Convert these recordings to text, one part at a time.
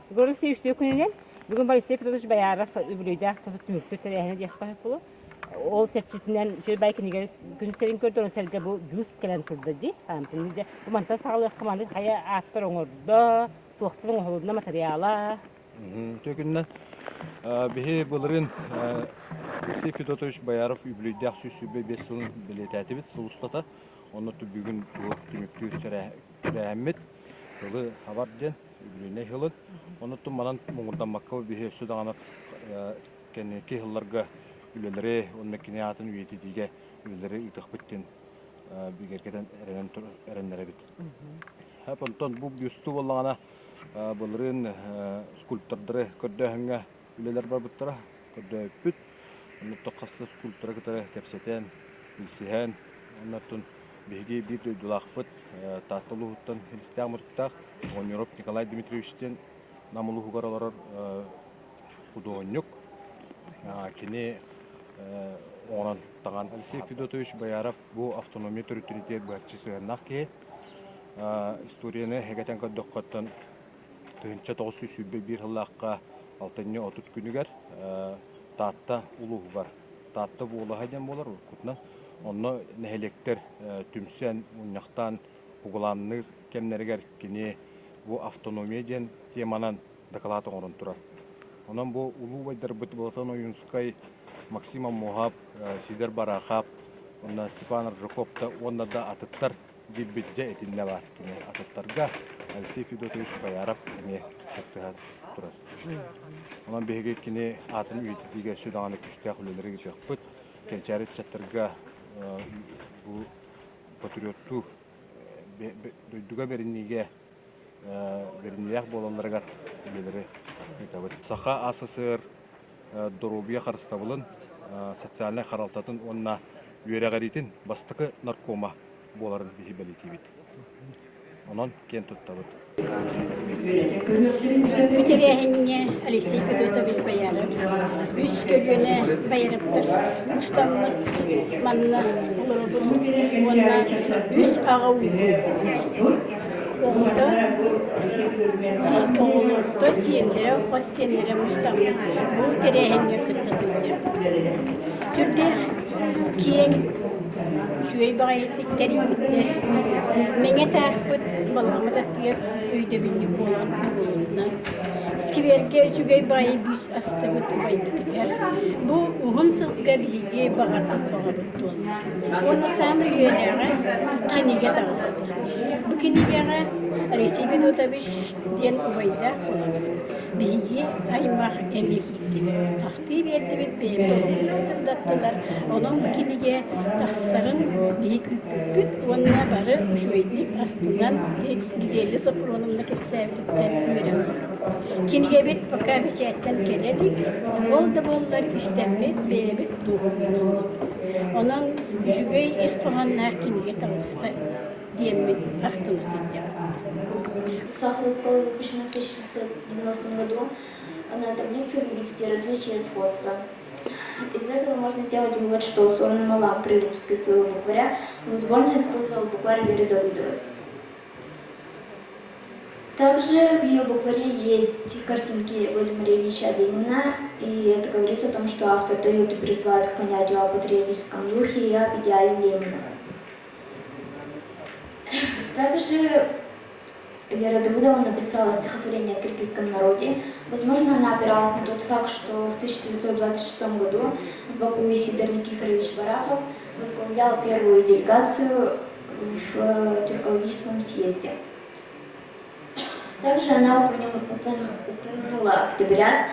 Егор Алексеевич үтүө күнүнэн. Бүгүн Алексей Петрович Бояров үбүлүөйдээх түмүктүүр тэрээһинэ диэххэ сөп буолуо. Ол чэрчитинэн үчүгэй баай кинигэ күн сирин көрдөрөн сэргэ бу бюст кэлэн турда дии. Дьэ, бу мантан саҕалыахха маннык хайа ааптар оҥордо, туохтан оҥоһулунна матырыйаала. Үтүө күнүнэн. Биһи былырыын Алексей Федотович Бояров үбүлүөйдээх 125 сылын бэлиэтээтибит сыл устата. Онно бүгүн түмүктүүр тэрээһиммит тылы хабар диэн үбүлүөйнэй сылын. Онуттан манан муҥурдаммакка биһи өссө даҕаны кэнники сылларга үлэлэри уонна кини аатын үйэтитиигэ үлэлэри ыытыахпыт диэн бигэргэтэн эрэнэн эрэннэрэбит. Онтон бу бюсту буоллаҕына былырыын скульптордары көрдөөһүҥҥэ үлэлэр барбыттара, көрдөөбүппүт. Оннуттан хас да скульпторы кытары кэпсэтэн, билсиһэн, оннуттан биһиги биир дойдулаахпыт Таатта улууһуттан илистээх мутуктаах Оҕонньоров Николай Дмитриевич диэн Нам улууһугар олорор худуоһунньук. Кини оҥорон таҥан Алексей Федотович Бояров бу автономия төрүттүүрүгэр быһаччы сыһыаннаах киһи. Историяны эгэтэн көрдөххөттөн 1921 сыллаахха алтынньы 30 күнүгэр Таатта улууһугар Таатта буолаһа диэн буолар уруккутунан. Онно нэһилиэктэр түмсэн, мунньахтаан угулаанныыр кэмнэригэр кини бу автономия диэн теманан дакылаат оҥорон турар. Онон бу улуу убайдарбыт Платон Ойуунскай, Максим Аммуһап, Сидор Барахап, уонна Степан Аржаков да уонна да атыттар диирбит дьэ итиннэ баар. Кини атыттарга Алексей Федотович Бояров эмиэ кыттыһан турар. Онон биһиги кини аатын үйэтитиигэ өссө даҕаны күүстээх үлэлэри ыытыахпыт. Кэнчээри ыччаттарга бу патриоттуу дойдуга бэриниигэ бэриниилээх буолалларыгар үлэлэри ыытабыт. Саха АССР доруобуйа харыстабылын, социальнай харалтатын уонна үөрэҕириитин бастакы наркома буоларын биһи бэлиэтиибит. Онон киэн туттабыт. Бу тэрээһиҥҥэ Алексей Федотович Бояров үс көлүөнэ Бояровтар мустаммыт манна олоробут уонна үс аҕа ууһу оҕото оҕолорто сиэннэрэ хос сиэннэрэ мустаммыт бу тэрээһиҥҥэ кытта сылдьабыт. Сүрдээх киэҥ үчүгэй баҕайытык тэрийбиттэр. Мэҥэ тааспыт балаҕаммыт аттыгар өйдөбүнньүк буолан туруорулунна. Сквергэ үчүгэй баҕайы бүүс астыбыт убайбытыгар. Бу уһун сылга биһиги баҕарбыт баҕабыт туолла. Уонна саамай үйэлээҕэ кинигэ таҕыста. Бу кинигэҕэ Алексей Федотович диэн убайдаах буоламмыт, биһиги аймах эмиэ киирдибит. Ахтыы биэрдибит, бэйэбит олохпутун сырдаттылар. Онон бу кинигэ тахсарын биһи күүппүппүт уонна бары үчүгэйдик астынан Гизелла Софроновна кэпсээбититтэн үөрэн олоробут. Кинигэбит пока бэчээттэн кэлэ илик, ол да буоллар истэммит, бэйэбит дуоһуйан ыллыбыт. Онон үчүгэй ис хоһоонноох кинигэ таҕыста диэммит астына сылдьабыт. Сахалкова выпущена в 1990 году. На таблице вы видите различия и сходства. Из этого можно сделать вывод, что Суран Малам при выпуске своего букваря возможно использовал букварь Веры Давыдовой. Также в ее букваре есть картинки Владимира Ильича Ленина, и это говорит о том, что автор дает и призывает к понятию о патриотическом духе и об идеале Ленина. Также Вера Давыдова написала стихотворение о киргизском народе. Возможно, она опиралась на тот факт, что в 1926 году в Баку Исидор Никифорович Барахов возглавлял первую делегацию в тюркологическом съезде. Также она упомянула октябрят.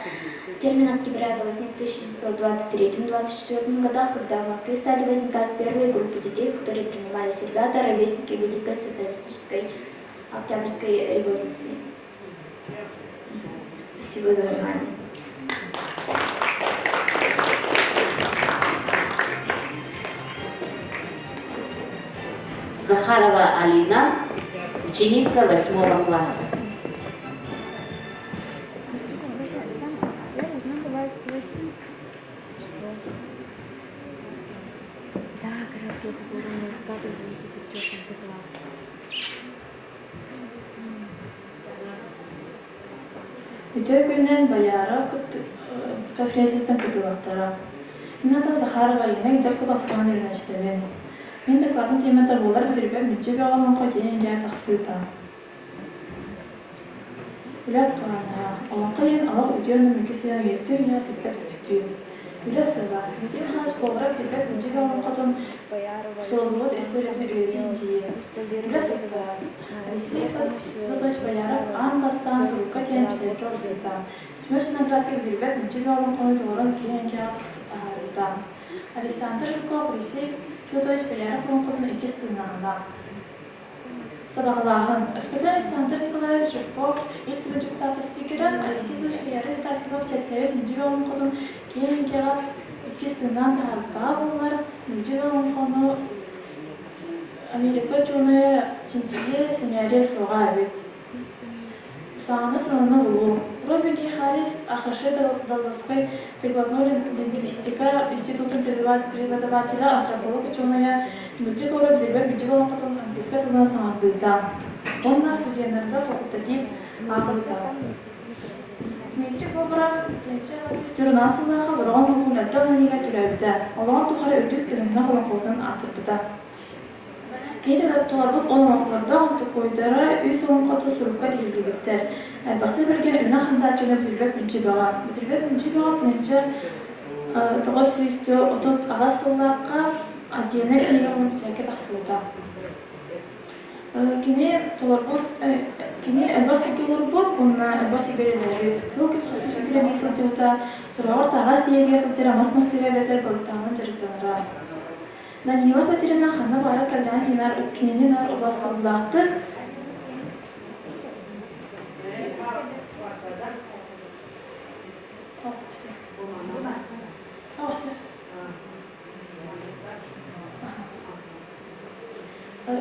Термин октябрята возник в 1923-24 годах, когда в Москве стали возникать первые группы детей, в которые принимались ребята, ровесники Великой социалистической Октябрьской революции. Спасибо за внимание. Захарова Алина, ученица восьмого класса. Да, краткий обзор у меня рассказывает весь этот чёртов доклад. Үтүө күнүнэн Бояров конференциятыттан кыттыылаахтара. Мин атын Захарова Ирина Гитовка тахсан үөрэнээччитэбин. Мин дакылаатым тиэмэтэ буолар бүтүрбэт мүччү бөҕө олоҥхо киэҥ эйгэҕэ тахсыыта. Үлэ актуальна. Олоҥхо иһин олох үтүө уонна мөкү сыһыан үйэттэн үйэҕэ сүппэт көстүү. Үлэ сыла. Дмитрий Михайлович Говоров бүтүрбэт мүччү бөҕө олоҥхотун суруллубут историятын үйэтитии чинчийии. Үлэ сыттара. Алексей Федотович Бояров аан бастаан сурукка тиийэн бэчээккэ ылсыбыта. Семен Черноградскай бүтүрбэт мүччү бөҕө олоҥхону толорон киэҥ эйгэҕэ таһаарбыта. Александр Жуков Алексей Федотович Бояров олоҥхотун иккис тыыннааҕа. Сабаҕалааһын. Өскөтө Александр Николаевич Жирков Ил Түмэн дьокутаата спикерэ Алексей Федотович Бояров Тасипов чэттээбит Мүлдьү олоҥхотун киэҥ эйгэҕэ иккис тыыннаан таһаарбытаҕа буоллар, Мүлдьү олоҥхону Америка учуонайа чинчийиэ, сэҥээриэ суоҕа эбит. Саҥаны сонуну булуу. Робби Харрис АХШ Далласскай прикладной лингвистика институтун преподавателэ, антрополог учуонайа Дмитрий Говоров билбэт бүддьүк олоҥхотун английскай тылынан саҥардыыта уонна студеннарга факультатив ааҕыыта. Дмитрий Говоров Тюрна сыллаахха Бороҕон улууһун Өлтөх нэһилиэгэр төрөөбүтэ. Олоҕун тухары үрдүк таһымнаах олоҥхоһутунан аатырбыта. Кини толорбут олоҥхолордоох онтукуйдара үс олоҥхото сурукка тиһиллибиттэр. Элбэхтик бэргэн үрүҥ хандааччыны Бүтүрбэт Мүлдьү Бөҕө. Бүтүрбэт Мүлдьү Бөҕө 1938 сыллаахха отдельнай кинигэ уонна бэчээккэ тахсыбыта. Кини толорбут кини элбэх сиргэ олорбут уонна элбэх сиргэ үлэлээбит. Кыыл көмүс хасыы сиргэ сылдьыбыта, сороҕор таһаҕас тиэйиитигэр сылдьара мас мастыыра эбэтэр балыктааҕынан дьарыктанара. Данилов Катерина ханна баара кэллэҕин иһинэр кинини наар убаастабыллаахтык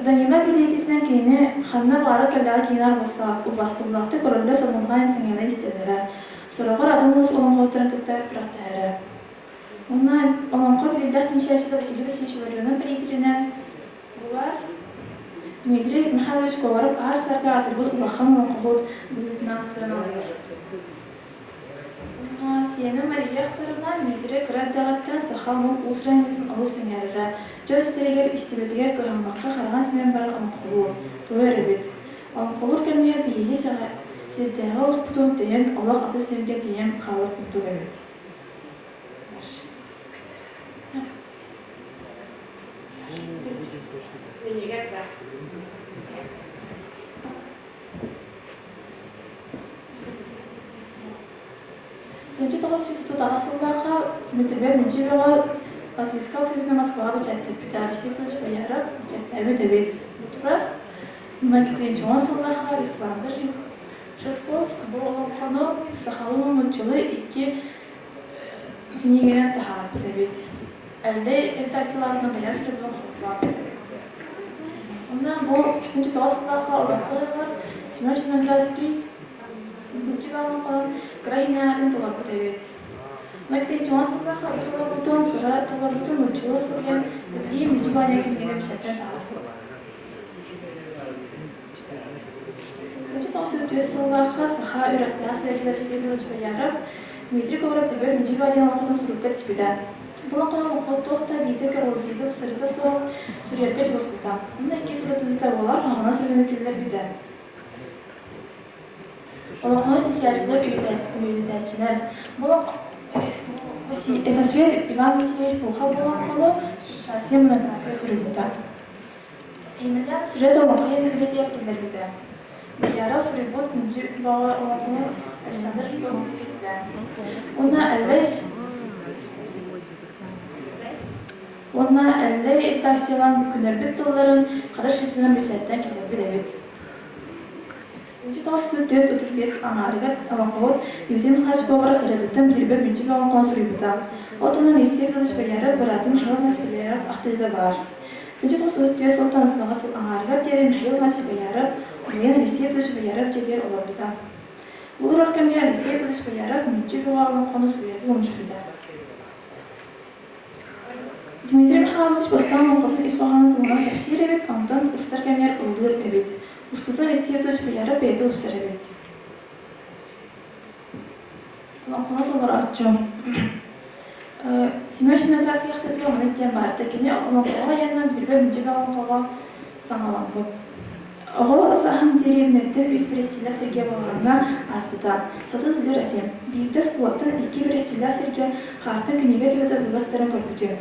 Данила билиитинэн кинини ханна баара кэллэҕэ киинэр убаастабыллаахтык көрөллө сонуннаан сэҥээрэ истэллэрэ, сороҕор атын уус олоҥхоһуттарын кытта күрэхтэһэрэ. Онно олоҥхо биллэр чинчийээччитэ Василий Васильевич Ларионов бэлиэтииринэн, булар Дмитрий Михайлович Говоров аар-саарга аатырбыт улахан олоҥхоһут быһыытынан сыаналыыр. Онно сиэнэ Мария ахтарынан, Дмитрий кыра эрдэҕиттэн саха омук уус айымньытын олус сэҥээрэрэ, дьон истэригэр, истибэтигэр кыһаммакка хараҕын симэн баран олоҥхолуур, туойар эбит. Олоҥхолуур кэмигэр биһиги сирдээҕи олохпутун тэйэн олох атын сиргэ тиийэн хаалар курдук эбит. Тыынча 938 сыллаахха Мүтүрбэ Мүлдьү Бөҕө Латинскай алфавитынан Москваҕа бэчээттэрбитэ Алексей Петрович Бояров бэчээттээбит эбит. Бу турар 2010 сыллаахха Александр Жирков бу олоҥхону сахалыы уонна нууччалыы икки кинигэнэн таһаарбыт эбит. Эллэй редакциялаабытынан Бояр суруйбутун холбоон. Онно бу 2009 сыллаахха олоҥхо Семен Черноградский Мүччү олоҥхонун кыра иһинээҕитин толорбут эбит. Мэктиэтиҥ сыллаахха бу толорбутун кыра толорбутун нууччалыы суруйан Эбии Мүччү Ваня кинигэни бэчээттэн таһаарбыт. 1994 сыллаахха саха үөрэхтээх сэлээччилэр Сергей Бояров, Дмитрий Ковров Төбөр Мүччү Ваня олоҥхотун сурукка түспүтэ. Бу олоҥхону олоҥхо туох да биитэ көҕүлдьүйбүт сырыта суох суруйарга дьулуспута. Онно икки суратыыта буолар хоһооно суруйууну киллэрбитэ. Олоххо чинчийээччилэр үөрэтээччилэр. Бу Этосвет Иван Васильевич Пухов олоҥхону Шестасия монография суруйбута. Емельян сүрэ олоҥхо үлэтигэр киллэрбитэ. Бояров суруйбут Мүлдьү Бөҕө олоҥхону Александр Жуков суруйбута. Уонна Эллэй Уонна Эллэй редакциялаан күннэрбит тылларын хара шрифтинэн бэчээттээн киллэрбит эбит. 1904-35 аҥаарыгар олоҥхоһут Дмитрий Михайлович Говоров ырыатыттан Бүлүүбэ Мүлдьү олоҥхону суруйбута. Ол туһунан Алексей Федорович Бояров быраатын Михаил Иванович Бояров ахтыыта баар. 1934 сылтан саҥа сыл аҥаарыгар диэри Михаил Иванович Бояров убайын Алексей Федорович Бояров дьиэтигэр олорбута. Бу олорор кэмҥэ Алексей Федорович Бояров Мүлдьү Бөҕө олоҥхону суруйарга көмүспүтэ. Дмитрий Михайлович бастаан олоҥхотун ис хоһоонун туһунан кэпсиир эбит, онтон устар кэмигэр ыллыыр эбит. Устуутун Алексей Петрович Бояров бэйэтэ устар эбит. Олоҥхону толорооччу Семен Черноградский ахтыытыгар маннык диэн баарта. Кини олоҥхоҕо айаннаан бүтүрбэ мүлдьүбэ олоҥхоҕо саҥаламмыт. Оҕо саһым дэриэбинэттэн үс бирэстиилээх сиргэ балаҕаҥҥа ааспыта. Сатыы сылдьар этим. Биирдэ оскуолаттан икки бирэстиилээх сиргэ хаартан кинигэ төбөтө быга сытарын көрбүтүм.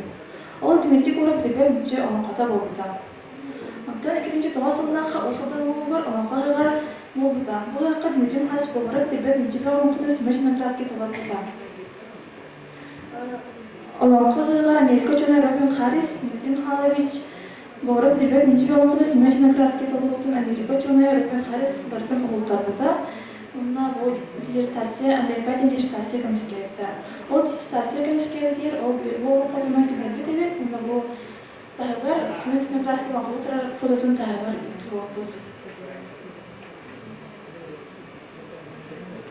Ол Дмитрий Куров бүтүрбэ мүлдьү олоҥхото буолбута. Оттон 2009 сыллаахха Уус Алдан улууһугар Олоҥхо ыһыаҕар буолбута. Бу ыһыахха Дмитрий Михайлович Говоров бүтүрбэт мүлдьү бөҕө олоҥхотун Семен Черноградский толорбута. Олоҥхо ыһыаҕар Америка дьоно Робин Харрис, Дмитрий Михайлович Говоров бүтүрбэт мүлдьү бөҕө олоҥхотун Семен Черноградский толорбутун Америка учуонайа Робин Харрис барытын уһултарбыта. Онно бу диссертация, Америка диэн диссертация көмүскээбитэ. Ол диссертация көмүскээбитигэр ол бу олоҥхотунан киллэрбит эбит. Онно бу Таһыгар Семен Черноградский оҥоһуу турар фототун таһыгар туруорбут.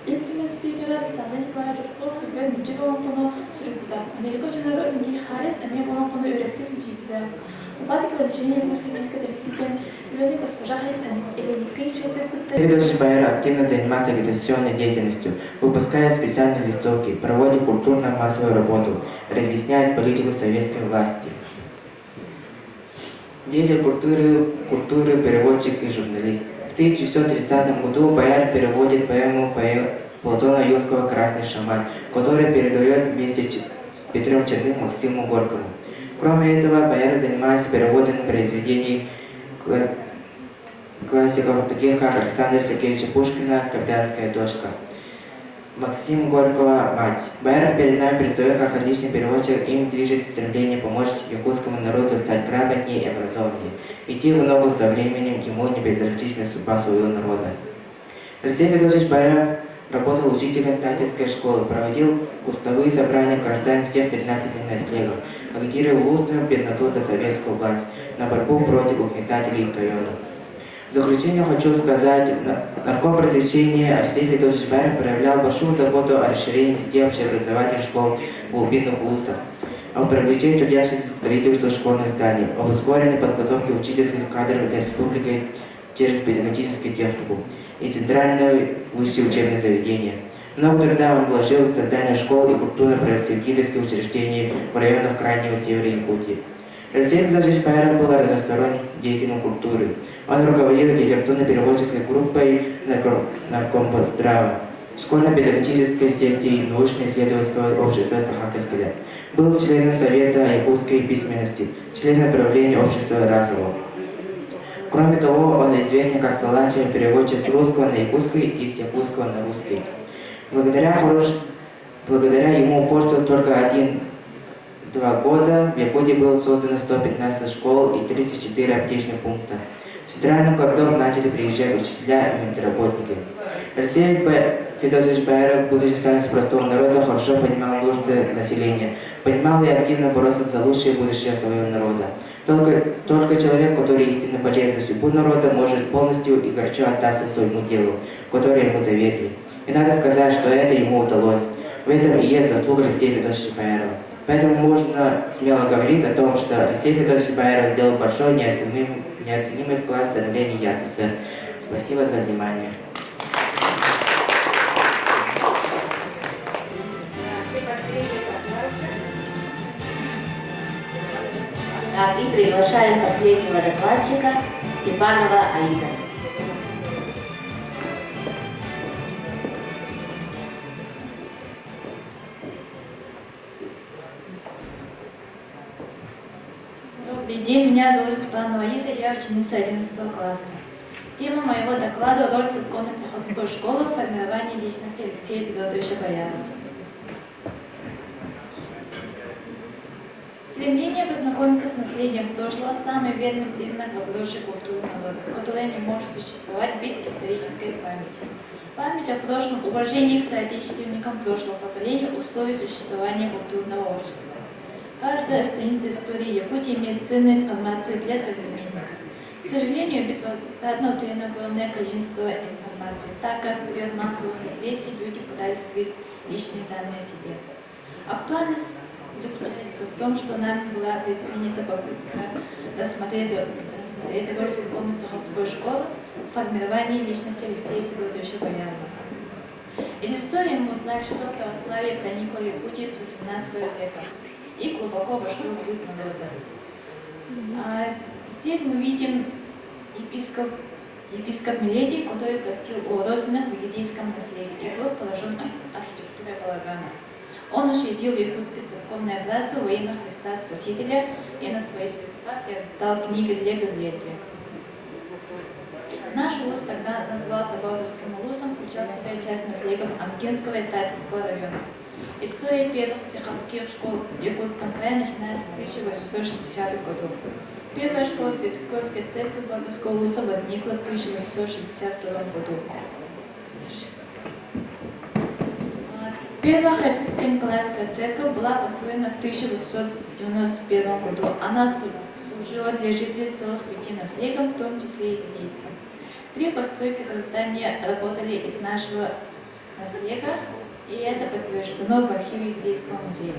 Ил Түмэн спикерэ Александр Николаевич Жирков түргэн мүччү олоҥхону суруйбута. Америка дьонору Михаил Харрис эмиэ бу олоҥхону үөрэппитэ чинчийбитэ. Упадок возрождения якутской мистической традиции диэн үлэни госпожа Харрис Эллинистскай чуйаты кытта Федор Байер активно занимался агитационной деятельностью, выпуская специальные листовки, проводя культурно-массовую работу, разъясняя политику советской власти. Деятель культуры, культуры, переводчик и журналист. В 1930 году Бояр переводит поэму Платона Юрского «Красный шаман», который передает вместе с Петром Черных Максиму Горькому. Кроме этого, Бояр занимается переводом произведений классиков, таких как Александра Сергеевича Пушкина «Капитанская дочка», Максим Горького «Мать». Байров перед нами предстает как отличный переводчик, им движет стремление помочь якутскому народу стать грамотнее и образованнее, идти в ногу со временем, ему не безразлична судьба своего народа. Алексей Федорович Байров работал учителем Татинской школы, проводил кустовые собрания граждан всех 13 наслегов, агитировал устную бедноту за советскую власть, на борьбу против угнетателей Тойота. В заключение хочу сказать, нарком просвещения Алексей Федотович Барин проявлял большую заботу о расширении сети общеобразовательных школ в глубинных улусах, о привлечении трудящихся к строительству школьных зданий, об ускоренной подготовке учительских кадров для республики через педагогический техникум и центральное высшее учебное заведение. Много труда он вложил в создание школ и культурно-просветительских учреждений в районах Крайнего Севера Якутии. Алексей Федорович Байров был разносторонним деятелем культуры. Он руководил литературно-переводческой группой Наркомпоздрава, школьно-педагогической секции научно-исследовательского общества Сахакаскаля. Был членом Совета якутской письменности, членом правления общества Разумов. Кроме того, он известен как талантливый переводчик с русского на якутский и с якутского на русский. Благодаря, хорош... Благодаря ему упорству только один-два года в Якутии было создано 115 школ и 34 аптечных пункта. В центральных городов начали приезжать учителя и медработники. Алексей Федотович Байров, будучи сам из простого народа, хорошо понимал нужды населения, понимал и активно боролся за лучшее будущее своего народа. Только, только человек, который истинно болеет за судьбу народа, может полностью и горячо отдаться своему делу, которое ему доверили. И надо сказать, что это ему удалось. В этом и есть заслуга Алексея Федотовича Байрова. Поэтому можно смело говорить о том, что Алексей Федотович Байров сделал большой неоценимый, неоценимый вклад в становление ЯССР. Спасибо за внимание. Так, и приглашаем последнего докладчика Степанова Аида. Добрый день, меня зовут Степанова Аида, я ученица 11 класса. Тема моего доклада – роль церковно-приходской школы в формировании личности Алексея Федотовича Боярова. Стремление познакомиться с наследием прошлого – самый верный признак возросшей культуры народа, которая не может существовать без исторической памяти. Память о прошлом, уважение к соотечественникам прошлого поколения – условия существования культурного общества. Каждая страница истории Якутии имеет ценную информацию для современника. К сожалению, безвозвратно утеряно огромное количество информации, так как в период массовых репрессий люди пытались скрыть личные данные о себе. Актуальность заключается в том, что нами была предпринята попытка рассмотреть, рассмотреть роль церковно-приходской школы в формировании личности Алексея Федотовича Боярова. Из истории мы узнали, что православие проникло в Якутию с XVIII века и глубоко вошло в быт народа. А здесь мы видим епископ, епископ Миледий, который гостил у Росинах в Егидейском наследии и был поражен архитектурой балагана. Он учредил Якутское церковное братство во имя Христа Спасителя и на свои средства приобретал книги для библиотек. Наш улус тогда назывался Баурусским улусом, включал в себя часть наследников Амкинского и Татинского района. История первых приходских школ в Якутском крае начинается с 1860-х годов. Первая школа Третьяковской церкви Баурусского улуса возникла в 1862 году. Первая Харцизская Николаевская церковь была построена в 1891 году. Она служила для жителей целых пяти наслегов, в том числе и индейцам. Три постройки этого здания работали из нашего наслега, и это подтверждено в архиве Еврейского музея.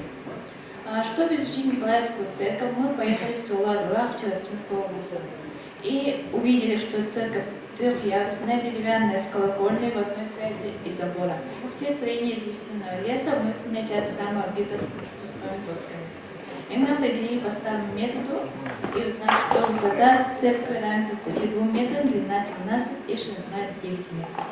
Чтобы изучить Николаевскую церковь, мы поехали в село Адылах Чарапчинского вуза и увидели, что церковь трехъярусная, деревянная, с колокольней в одной связи и забора. Все строения из лиственного леса, внутренняя часть храма обита сосновыми досками. И мы определили по старому методу и узнали, что высота церкви равна 32 метрам, длина 17 и ширина 9 метров.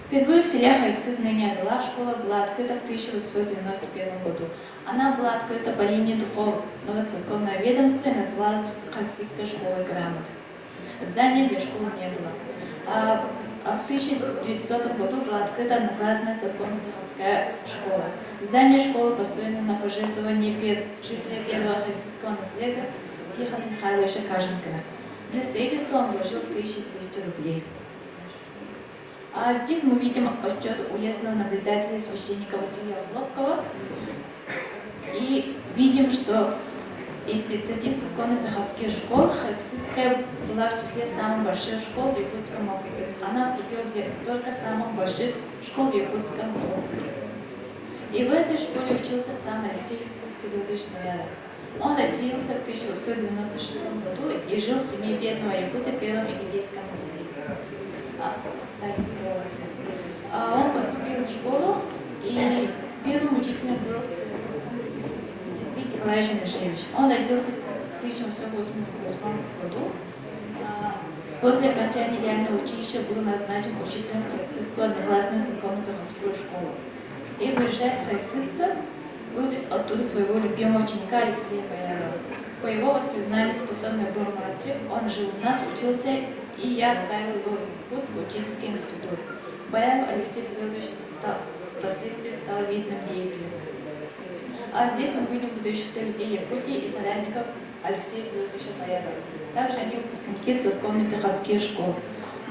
Впервые в селе Хайксыт, ныне Адыла, школа была открыта в 1891 году. Она была открыта по линии Духовного церковного ведомства и называлась Хайксытская школа грамот. Здания для школы не было. А в 1900 году была открыта одноклассная церковно-приходская школа. Здание школы построено на пожертвовании жителя первого хайситского наследия Тихона Михайловича Каженкина. Для строительства он вложил 1200 рублей. А здесь мы видим отчет уездного наблюдателя священника Василия Хлопкова. И видим, что из 30 церковно-приходских школ Харкситская была в числе самых больших школ в Якутском округе. Она вступила для только самых больших школ в Якутском округе. И в этой школе учился сам Алексей Федотович Бояров. Он родился в 1896 году и жил в семье бедного якута первым игидейском наследии. Татинского вуза. Он поступил в школу, и первым учителем был Сергей Николаевич Мирошевич. Он родился в 1888 году. После окончания реального училища был назначен учителем в Харькситскую одноклассную церковно-приходскую школу. И, выезжая с Харькситцев, вывез оттуда своего любимого ученика Алексея Боярова. По его воспоминаниям, способный был мальчик, он жил у нас, учился, и я отправил его в Якутск учительский институт. Бояров Алексей Федорович стал, впоследствии стал видным деятелем. А здесь мы видим выдающихся людей Якутии и соратников Алексея Федоровича Боярова. Также они выпускники церковно-приходских школ.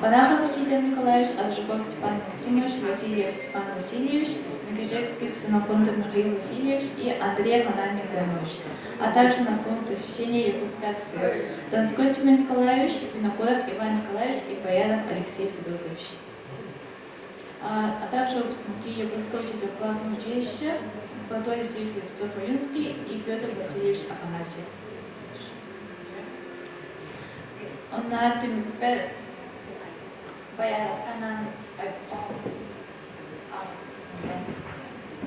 Барахов Василий Николаевич, Аржаков Степан Максимович, Васильев Степан Васильевич, Микожевский Ксенофонтов Михаил Васильевич и Андрей Ханан Никонович, а также нарком просвещения Якутской ССР, Донской Семен Николаевич, Винокуров Иван Николаевич и Бояров Алексей Федотович. А также выпускники Якутского четырехклассного училища Платон Алексеевич Слепцов-Аюнский и Петр Васильевич Афанасьев. Онна түмүкпэр Байаровканан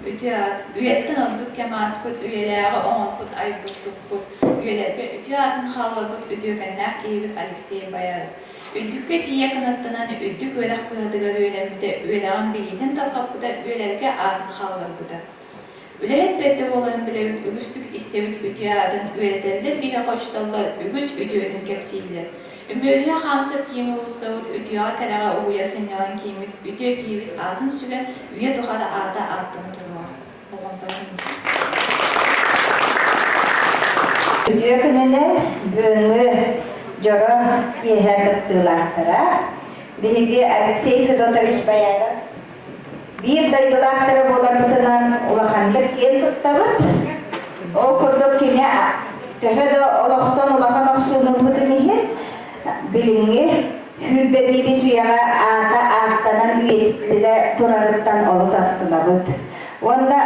Үтүө аат үйэттэн ордук кэм ааспыт үйэлээҕи оҥорбут айбыт туппут үйэлэргэ үтүө аатын хаалларбыт үтүөкэннээх киһибит Алексей Бояров. Үрдүккэ тиийэ кынаттанан үрдүк үөрэх кыһатыгар үөрэммитэ, үөрэҕин билиитин тарҕаппыта, үйэлэргэ аатын хаалларбыта. Үлэһит бэрдэ буоларын билэбит, үгүстүк истэбит үтүө аатын үөрэтэллэр биһиэхэ учууталлар үгүс үтүөтүн кэпсииллэр. Үмүөрүһэ хаамсар киин уулуссабыт үтүөҕэ-кэрэҕэ угуйа сынньалаҥ кииммит үтүө киһибит аатын сүгэн үйэ тухары аата ааттана туруоҕа. Болҕомтоҕун Үтүө күнүнэн бүгүҥҥү дьоро киэһэ кыттыылаахтара биһиги Алексей Федотович Бояров Биир дойдулаахтара буоларбытынан улаханнык киэн туттабыт. Ол курдук кини төһө да олохтон улахан охсууну ылбытын иһин, билиҥҥи сүүрбэ биирис үйэҕэ аата ааттанан үйэтитиллэ турарыттан олус астынабыт. Уонна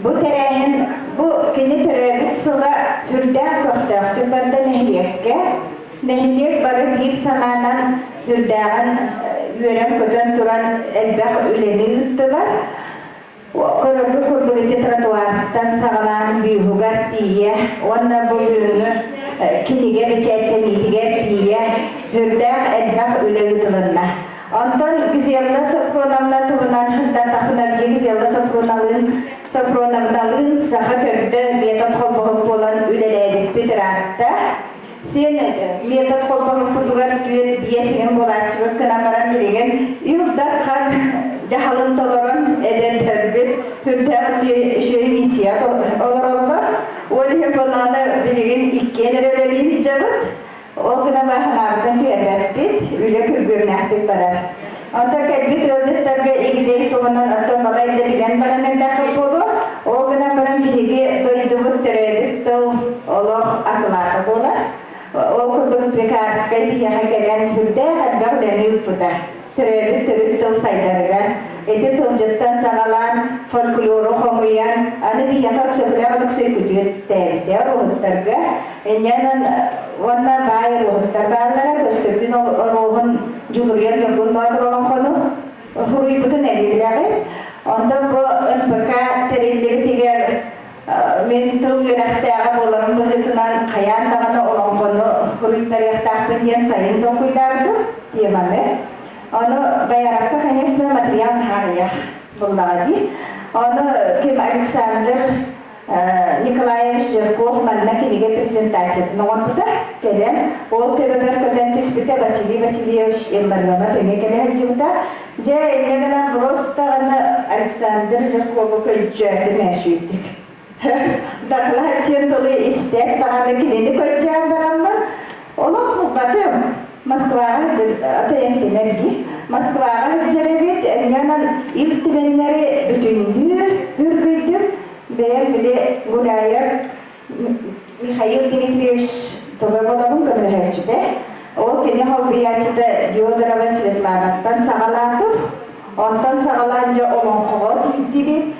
бу тэрээһин бу кини төрөөбүт сыла сүрдээх көхтөөхтүк барда нэһилиэккэ. Нэһилиэк бары биир санаанан сүрдээҕин. үөрэн-көтөн туран элбэх үлэни ыыттылар. Көрөргө курдук ити тротуартан саҕалаан бүүһүгэр тиийэ уонна бу бүгүҥҥү кинигэ бэчээттэниитигэр тиийэ сүрдээх элбэх үлэ ыытылынна. Онтон Гизелла Сопруновна туһунан сырдаттахпына Гизелла Сопруналыын Сопруновналыын саха төрдө метод холбоһук буолан үлэлээбиппит ыраатта. Син метод холбоһукпутугар түөрт биэс иҥин буолааччыбыт гынан баран билигин Ил Дархан дьаһалын толорон эдэрдэрбит үрдээх үчүгэй миссия олороллор. Ол иһин буоллаҕына билигин иккиэн эрэ үлэлии сылдьабыт. Ол гынан баран санаабытын түһэрбэппит, үлэ күргүөмнээхтик барар. Онтон кэлбит ыалдьыттарга игидэй туһунан оттон балай да билэн баран элбэххит буолуо. Ол гынан баран биһиги дойдубут төрөөбүт тыл олох акылаата буолар. Ол курдук Пекарскай биһиэхэ кэлэн сүрдээх элбэх үлэни ыыппыта. Төрөөбүт төрүт тыл сайдарыгар ити тылдьыттан саҕалаан фольклору хомуйан аны биһиэхэ Өксөкүлээх Өлөксөй күтүөттээбитэ оруоһуттарга. Инньэнэн уонна баай оруоһуттар бааллара Көстөкүүн оруоһун Дьулуруйар Ньургун Боотур олоҥхону суруйбутун эбиилэҕи. Онтон бу НПК тэриллибитигэр мин тыл үөрэхтээҕэ буоларым быһыытынан хайаан даҕаны олоҥхону суруйтарыахтаахпын диэн сайын толкуйдаабытым теманы. Ону Байаракка, конечно, материал наһаа аҕыйах буллаҕа дии. Ону ким Александр Николаевич Жирков манна кинигэ презентациятын оҥорбута. Кэлэн, ол төбөбөр көтөн түспүтэ Василий Васильевич Илларионов эмиэ кэлэ сылдьыбыта. Дьэ, инньэ гынан просто даҕаны Александр Жиркову көддьөөтүм ээшүйдүк. Доклад диэн тылы истээт даҕаны кинини көддьөөн бараммын, олох булбатым. Москваҕа атайан дии. Москваҕа сылдьар эбит, инньэ ил түмэннэри бүтүннүү үргүйдүм. Бэйэм били Гуляев Михаил Дмитриевич туга болобун көмөлөһөөччүтэ. Ол кини холбуйааччыта Диодорова Светланаттан саҕалаатым. Онтон саҕалаан дьэ олоҥхоҕо тиийдибит.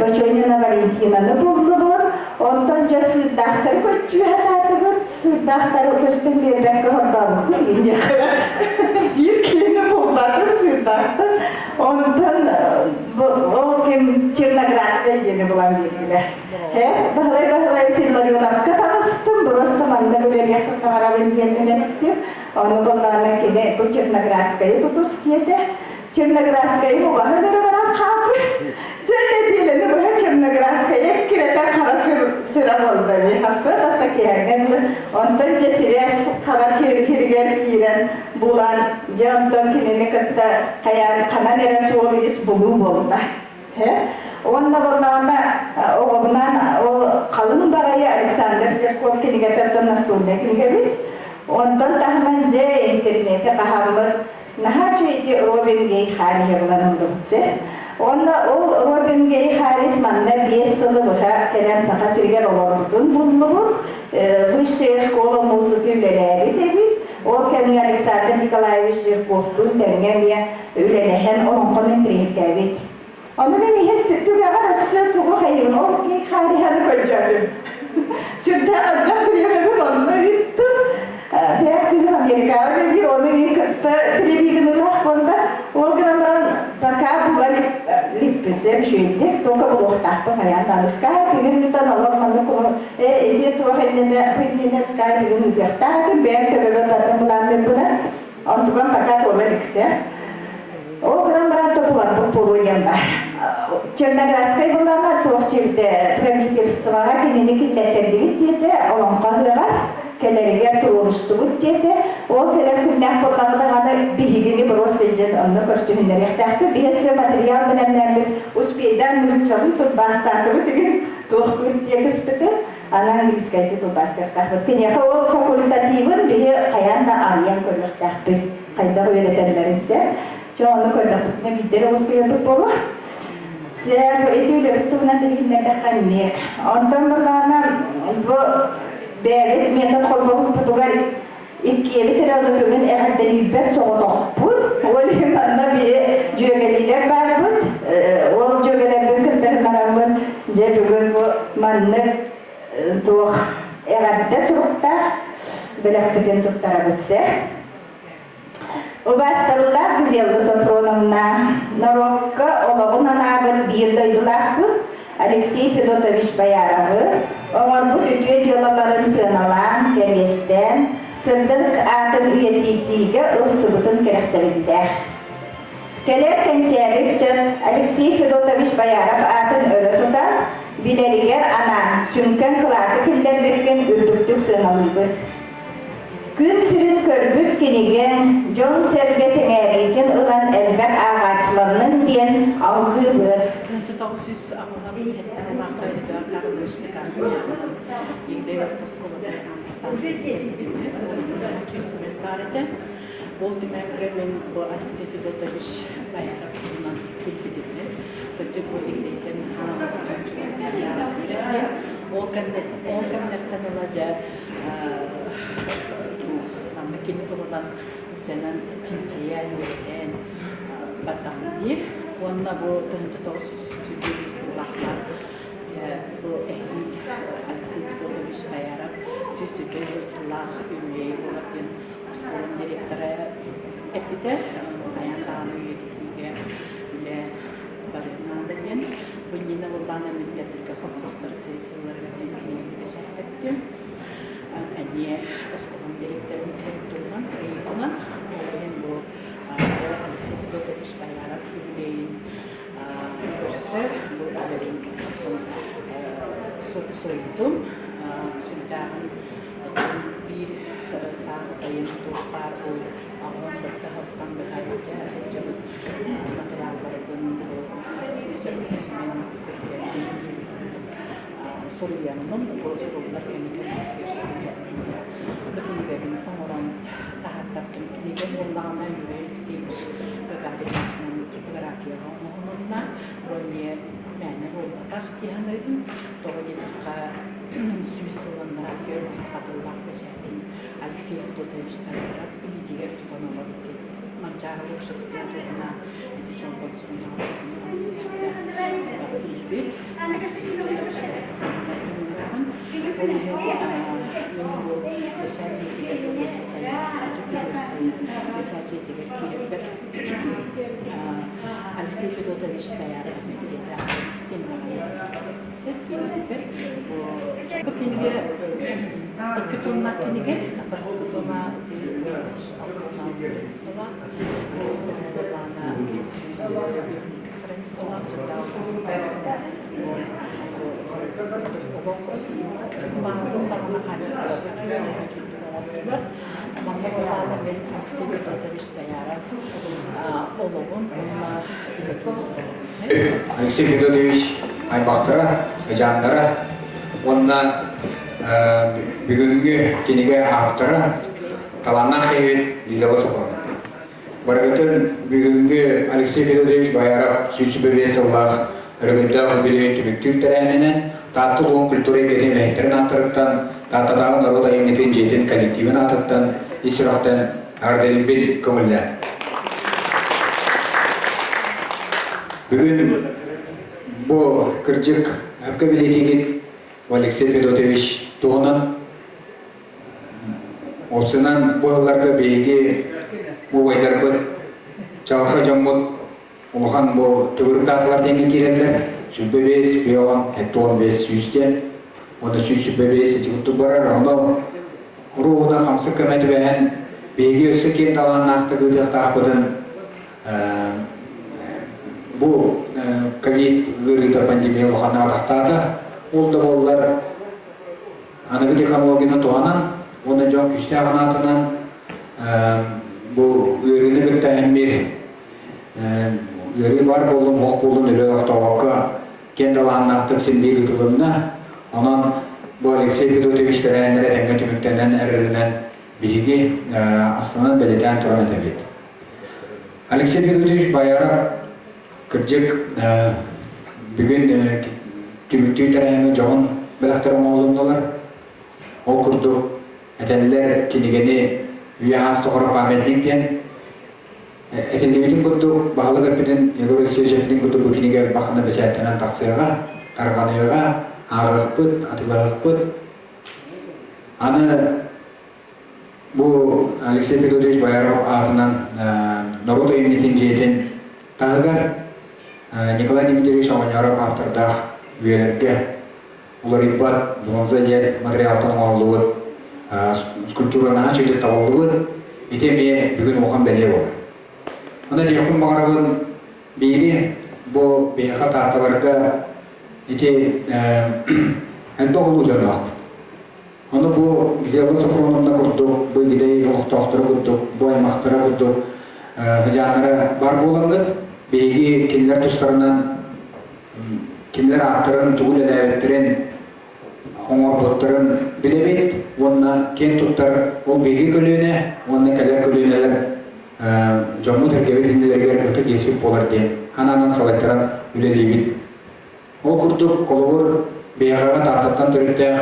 Бочонина Валентинаны буллубут. Онтон дьэ сыырдаахтары көччүүһэ таатыбыт. Сыырдаахтары көстөн биэрбэккэ хордообуккун биир киһини булбатым сыырдаахтан. Онтон ол ким Черноградскай диэни булан биэрдилэр. Баһылай Баһылаевич Илларионовка таҕыстым, просто манна үлэлиэхпин баҕарабын диэммин эттим. Ону буллаҕына кини бу Черноградскайы тутус диэтэ. Черноградскайы убаһын өрө баран хаалбыт. Дьэ нэдиэлэни быһа Черноградскайы эккирэтэн хара сыра буолла дии. Хасыат атта киһэҥҥэ Онтон дьэ сибээс хабар хиригэр киирэн булан, дьэ онтон кинини кытта хайаан ханан эрэ суол ис булуу буолла. Уонна буоллаҕына оҕобунаан ол халыҥ баҕайы Александр Жирков кинигэтиттэн настольнай кинигэбит. Онтон таһынан дьэ интернети хаһаммыт наһаа үчүгэй Робин Гей Харриһы булан ыллыбыт Уонна ол Робин Гей Харрис манна 5 сылы быһа кэлэн Саха сиригэр олорбутун буллубут. Высшая школа музыки үлэлээбит эбит. Ол кэмҥэ Александр Николаевич Жирковтуун тэҥҥэ эмиэ үлэлэһэн олоҥхону интириэһиргээбит. Ону мин иһин түгэҕэр өссө тугу хайыыбын ол Гей Харриһаны көрдөөтүм. Сүрдээх элбэх бириэмэбин онно ыыттым. Бэйэм кыыһым Америкаҕа үлэлиир, ону мин кытта телевидениелаах буолла. Ол гынан баран пока була липпит, үчүгэйдик, только булуохтаахпын хайаан даҕаны скайп игин ыытан олох маннык ити туох иннинэ бу иннинэ скайп игин ыытыахтаах этим, бэйэм төбөбөр барытын былаанныырбына. Онтукам пока туола иликсэ. Ол гынан баран тобуларбыт буолуо диэн бар. Черноградскай былаана туох чирдэ правительствоҕа кинини киллэртэрдибит диэтэ, олоҥхо ыһыаҕар кэлэригэр туруорустубут диэтэ. Ол кэлэр күннээх буоллаҕына даҕаны биһигини просто илдьэн онно көрсүһүннэриэхтээхпит. Биһи өссө материал бэлэмнээммит успейдаан нууччалыы тылбаастаатыбыт игин туох тиэкиспитин аны английскайдыы тылбаастыахтаахпыт. Киниэхэ ол факультативын биһи хайаан да арыйан көрүөхтээхпит. Хайдах үөрэтэллэрин сэр. Чэ ону көрдөхпүтүнэ биирдэ эрэ уоскуйарбыт буолуо. Сэр ити үлэбит туһунан билиһиннэрдэххэ инник. Онтон былаана бу бэйэбит метод холбоһукпутугар иккиэбит эрэ ону бүгүн эҕэрдэлиирбэр соҕотохпут. Ол иһин манна биһи дьүөгэлиилэр баарбыт. Ол дьүөгэлэрбин кыттыһыннараммын дьэ бүгүн бу маннык туох эҕэрдэ суруктаах бэлэхпитин туттарабыт сэр. Убаастабыллаах Гизелла Софроновна, норуокка олоҕун анаабыт биир дойдулаахпыт Алексей Федотович Бояровы оҥорбут үтүө дьыалаларын сыаналаан, кэриэстээн, сырдык аатын үйэтитиигэ ылсыбытын кэрэхсэбиллээх. Кэлэр кэнчээри ыччат Алексей Федотович Бояров аатын өрө тутан, билэригэр анаан сүҥкэн кылааты киллэрбиккин үрдүктүк сыаналыыбыт. Күн сирин көрбүт кинигэҥ дьон-сэргэ сэҥээриитин ылан элбэх ааҕааччыланнын диэн алгыыбыт. Ол түмэлгэ мин бу Алексей Федотович Бояров туһунан билбитим. Кырдьык бу тигириттэн ол ол кэмнэртэн ыла дьэ манна кини туһунан сэнэн чинчийэн үөрэтэн бардаҕым дии. Уонна бу 1921 сыллаахха дьэ бу эһиил Алексей Федотович Бояров 125 сыллаах үбүлүөйэ буолар диэн оскуолам директора эппитэ, хайаан даҕаны үйэтитиигэ үлэ барыан наада диэн. Бу иннинэ былаана мин колхозтары сэрии сылларыгар диэн кинигэни бэчээттэппитим. Эмиэ оскуолам директорын туһунан, ыйытынан, ол иһин бу Алексей Федотович Бояров юбилейын көрсө бу үлэбин суруйдум. Сүрдээҕин биир саас сайын туох баар ол 87 сылтан быһа илдьэ сылдьыбыт материалларбын сөргүтэммин суруйаммын бу суруллар кэмигэр суруйаммын бу кинигэбин оҥорон таһааттардым. Кинигэ буоллаҕына Юрий Алексеевич Гагарин аатынан типографияҕа оҥоһулунна. Бу эмиэ мээнэ буолбатах дии саныыбын. Тоҕо диэтэххэ 100 сылланнара түөрт сахатыллаах бэчээтин Алексей Федотович Тараров илиитигэр тутан олорбут Манчаары общество туһуна ити чолбон сурунаал сүрдээх тиийбит Алексей Федотович Ол иһин мин бу бэчээт дьиэтигэр сайын бэчээт дьиэтигэр киирэрбэр Алексей Федотович Таяров мэтириэтэ Киирбиппэр бу кинигэ икки томнаах кинигэ бастакы тома 506 страницалаах иккис тома буоллаҕына 502 страницалаах олох даҕаны хаачыстыбата үчүгэй үчүгэй оҥордулар манна буоллаҕына мин Алексей Федотович Таяров олоҕун уонна үлэтин Алексей Федотович аймахтара, ыдьааннара уонна бүгүҥҥү кинигэ ааптара талааннаах киһибит Лиза Соколова. Барыгытын бүгүҥҥү Алексей Федотович Бояров 125 сыллаах өрөгөйдөөх үбүлүөйүн түмүктүүр тэрээһининэн Таатта улууһун культура эйгэтин үлэһиттэрин ааттарыттан, Тааттатааҕы норуот айымньытын дьиэтин коллективын аатыттан ис сүрэхтэн эҕэрдэлиирбин көҥүллээ. Бүгүн бу кырдьык өпкө билиэтигит Алексей Федотович туһунан Уопсайынан бу сылларга биһиги убайдарбыт, чаҕылхай дьоммут улахан бу төгүрүк дааталар диэҥҥэ киирэллэр. 105, 50, 75, 100 диэн. Уонна 125 ити курдук барар. Ону уруубуна хамсык көмө түбэһэн биһиги өссө киэҥ талааннаахтык ыытыахтаахпытын бу ковид ыарыыта пандемия улаханнык атахтаата. Ол да буоллар аныгы технологияны туһанан уонна дьон күүстээх анаатынан бу ыарыыны кытта эмиэ ыарыы баар буоллун, ох буоллун өлө охтообокко киэн далааһыннаахтык син биир ыытылынна. Онон бу Алексей Федотович тэрээһиннэрэ тэҥҥэ түмүктэнэн эрэринэн биһиги астынан бэлиэтээн туран этэбит. Алексей Федотович Бояров кырдьык бүгүн түмүктүү тэрээһиҥҥэ дьоһун бэлэхтэр оҥоһулуннулар. Ол курдук этэллэр кинигэни үйэ аас тухары памятник диэн этиллибитин курдук баһылык эппитин Егор Алексеевич эппитин курдук бу кинигэ элбэх бэчээттэнэн тахсыаҕа, тарҕаныаҕа, ааҕыахпыт, атыылаһыахпыт. Аны Бу Алексей Федотович Бояров аатынан норуот айымньытын дьиэтин таһыгар Николай Дмитриевич Оҕонньооров автордаах үйэлэргэ уларыйбат бронза диэн материалтан оҥоһуллубут скульптура наһаа үчүгэйдик табыллыбыт. Ити эмиэ бүгүн улахан бэлиэ буолар. Онон этиэхпин баҕарабын биири бу биһиэхэ таатталарга ити элбэх улуу дьонноохпут. Ону бу Гизелла Софроновна курдук, бу Игидэй олохтоохторо курдук, бу аймахтара курдук сыдьааннара бар буолаҥҥыт, биһиги кинилэр тустарынан кинилэр ааттарын тугу үлэлээбиттэрин, оҥорбуттарын билэбит уонна киэн туттар ол биһиги көлүөнэ уонна кэлэр көлүөнэлэр дьоммут эргэбит иннилэригэр ытык иэспит буолар диэн санаанан салайтаран үлэлиибит. Ол курдук, холобур, Бэйэҕэҕэ Тааттаттан төрүттээх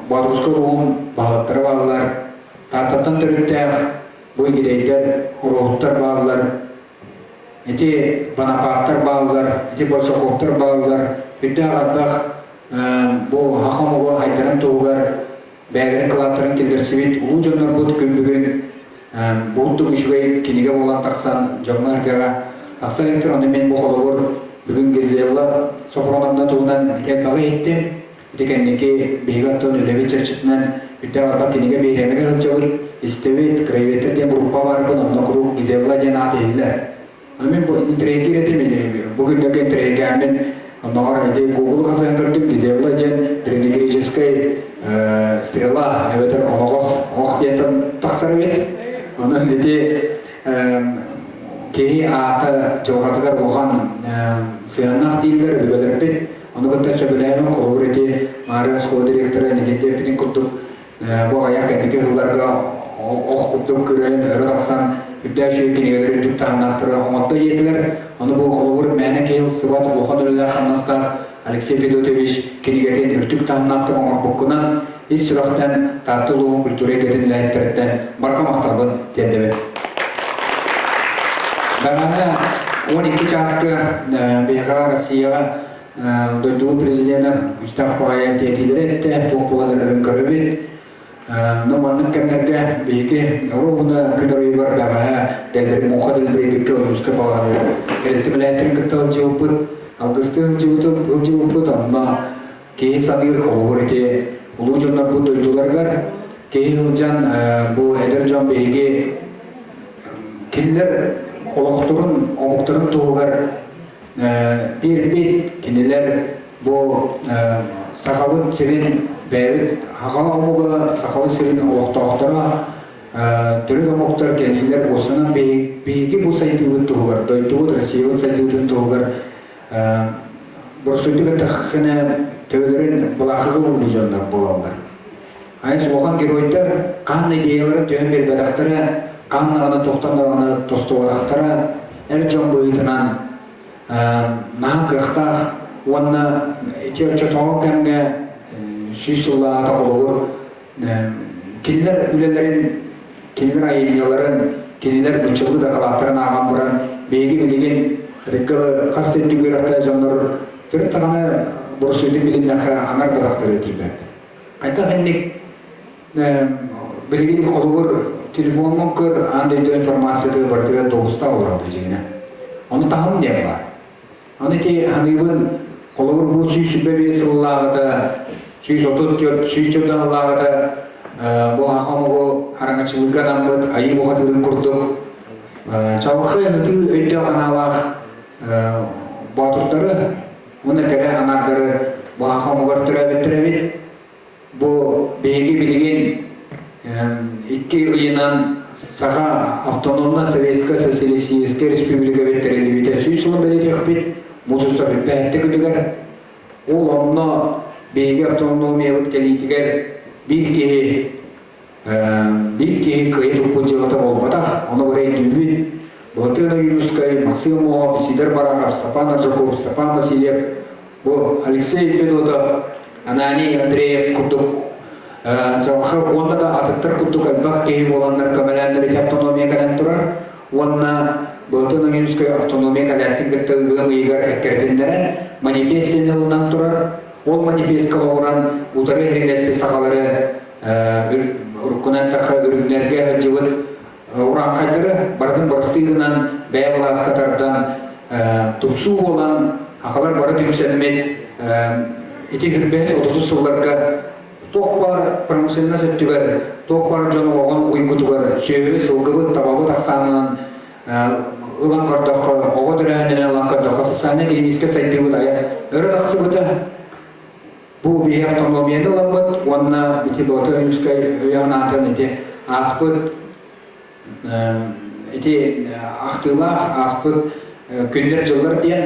Боотурускай улууһун баһылыктара бааллар, Тааттаттан төрүттээх бу игидэйдэр, уруоһуттар бааллар, ити Бонапарттар бааллар, ити Большаковтар бааллар, үрдээх элбэх бу саха омугу айдарын туһугар бэйэлэрин кылааттарын киллэрсибит улуу дьоннорбут күн бүгүн буһуттук үчүгэй кинигэ буолан тахсан дьоҥҥо-сэргэҕэ тахса иликтэр. Ону мен бу холобур бүгүн Гизелла Софроновна туһунан ити элбэҕи иһиттим. Ити кэнники биһиги оттон үлэбит чэрчитинэн үрдээх элбэх кинигэ биһирэмигэр сылдьабыт, истэбит, краеведтэр диэн группа баарбын, онно куруук Гизелла диэн аат иһиллэр. Мин бу интриэгир этим или бу күннэргэ интриэгээммин оннооҕор ити Google хасыһан көрдүм Гизелла диэн древнегреческой стрела эбэтэр оноҕос ох диэнтэн тахсар эбит. Онон ити киһи аата дьылҕатыгар улахан сыһыаннаах дииллэр өбүгэлэрбит. Ону кытта сөбүлэһэбин холобур ити Маарыан оскуола директора Никитин эппитин курдук Бу аҕыйах кэнники сылларга ох курдук күрээн өрө тахсан үрдээх үчүгэй кинигэлэр үрдүк таһымнаахтара оҥотто диэтилэр. Ону бу холобур мээнэ киһи ылсыбат улахан үлэлээх хамнастаах Алексей Федотович кинигэтин үрдүк таһымнаахтык оҥорбуккунан ис сүрэхтэн Таатта улууһун культура эйгэтин үлэһиттэриттэн барҕа махталбын тиэрдэбин. Даҕаны 12 чааска биһиэхэ Россияҕа Дойдубут президенэ Густав баҕайы этиилэри эттэ, туох буолан эрэрин көрөбүт. Ну, маннык кэмнэргэ биһиги оруобуна күн оройугар бэҕэһээ дэлбэри муҥха дэлбэрийбиккэ улууска баҕаны тэрилтэ үлэһиттэрин кытта сылдьыбыппыт, алгыстыы сылдьыбыппыт, онно киһи саныыр холобур ити улуу дьоннорбут дойдуларыгар киһи сылдьан бу эдэр дьон биһиги кинилэр олохторун, омуктарын туһугар Биэрбит кинилэр бу Сахабыт сирин бэйэбит саха омуга, Сахабыт сирин олохтоохторо төрүт омуктар кэлиилэр уосанан биһиги бу сайдыыбыт туһугар, дойдубут Россиябыт сайдыытын туһугар боростуойдук эттэххинэ төбөлөрүн былаахыга уурбут дьоннор буолаллар. Айас улахан геройдар хаан идеяларын түһэн биэрбэтэхтэрэ, хаан даҕаны тохтон даҕаны тостубатахтара, эр дьон быһыытынан наһаа кыахтаах уонна ити оччотооҕу кэмҥэ сүүс сыллааҕыта холобур кинилэр үлэлэрин, кинилэр айымньыларын, кинилэр нууччалыы дакылааттарын ааҕан баран биһиги билигин рыккалы хас да үрдүк үөрэхтээх дьоннор төрүт даҕаны боростуойдук билиннэххэ аҥар бадахтары тиийбэт. Хайдах инник билигин холобур телефоҥҥун көр, аан дойду информациятыгар барытыгар добустаах олорор дьиҥинэ. Ону таһым диэн баар. Аны ити ханыыбын холобур бу 125 сыллааҕыта, 134, 104 сыллааҕыта бу саха омугу араҥаччылыырга анаммыт айыы бухатыырын курдук чалхай ытыы өйдөөх анаалаах боотурдары уонна кэрэ анаардары бу саха омугар төрөөбүттэр эбит. Бу биһиги билигин икки ыйынан Саха автономно Советская Социалистическая Республика тэриллибитэ сүүс сылын бэлиэтиэхпит, муус устар бүппэһэтте күнүгэр. Ол онно биһиги автономиябыт кэлиитигэр биир киһи биир киһи кыайа туппут дьыалата буолбатах, ону бары өйдүүбүт. Былатыан Ойуунускай, Максим Моһов, Сидор Барахов, Степан Аржаков, Степан Васильев, бу Алексей Федотов, Ананий Андреев курдук Чалха уонна да атыттар курдук элбэх киһи буоланнар көмөлөөннөр ити автономия кэлэн турар уонна Былатыан Ойуунускай автономия кэлээттин кытта ыам ыйыгар эккирэтиннэрэн манифест ылынан турар. Ол манифестка олоҕуран утары иһиринэспит сахалары. уруккунан эттэххэ үрүҥнэргэ сылдьыбыт урааҥхайдары барытын бырастыы гынан бэйэ былааска тардан тупсуу буолан сахалар бары түмсэммит ити хүрбэһис отутус сылларга туох баар промышленность өттүгэр туох баар дьон олоҕун уйгутугар сүөһү сылгыбыт табабыт ахсаанынан ылан көрдөххө оҕо төрөөһүнүнэн ылан көрдөххө социальнай-экономическай сайдыыбыт айас өрө тахсыбыта. Бу биһи автономияны ыламмыт уонна ити Боотур Ойуунускай өйө-санаатын ити ааспыт ити ахтыылаах ааспыт күннэр-дьыллар диэн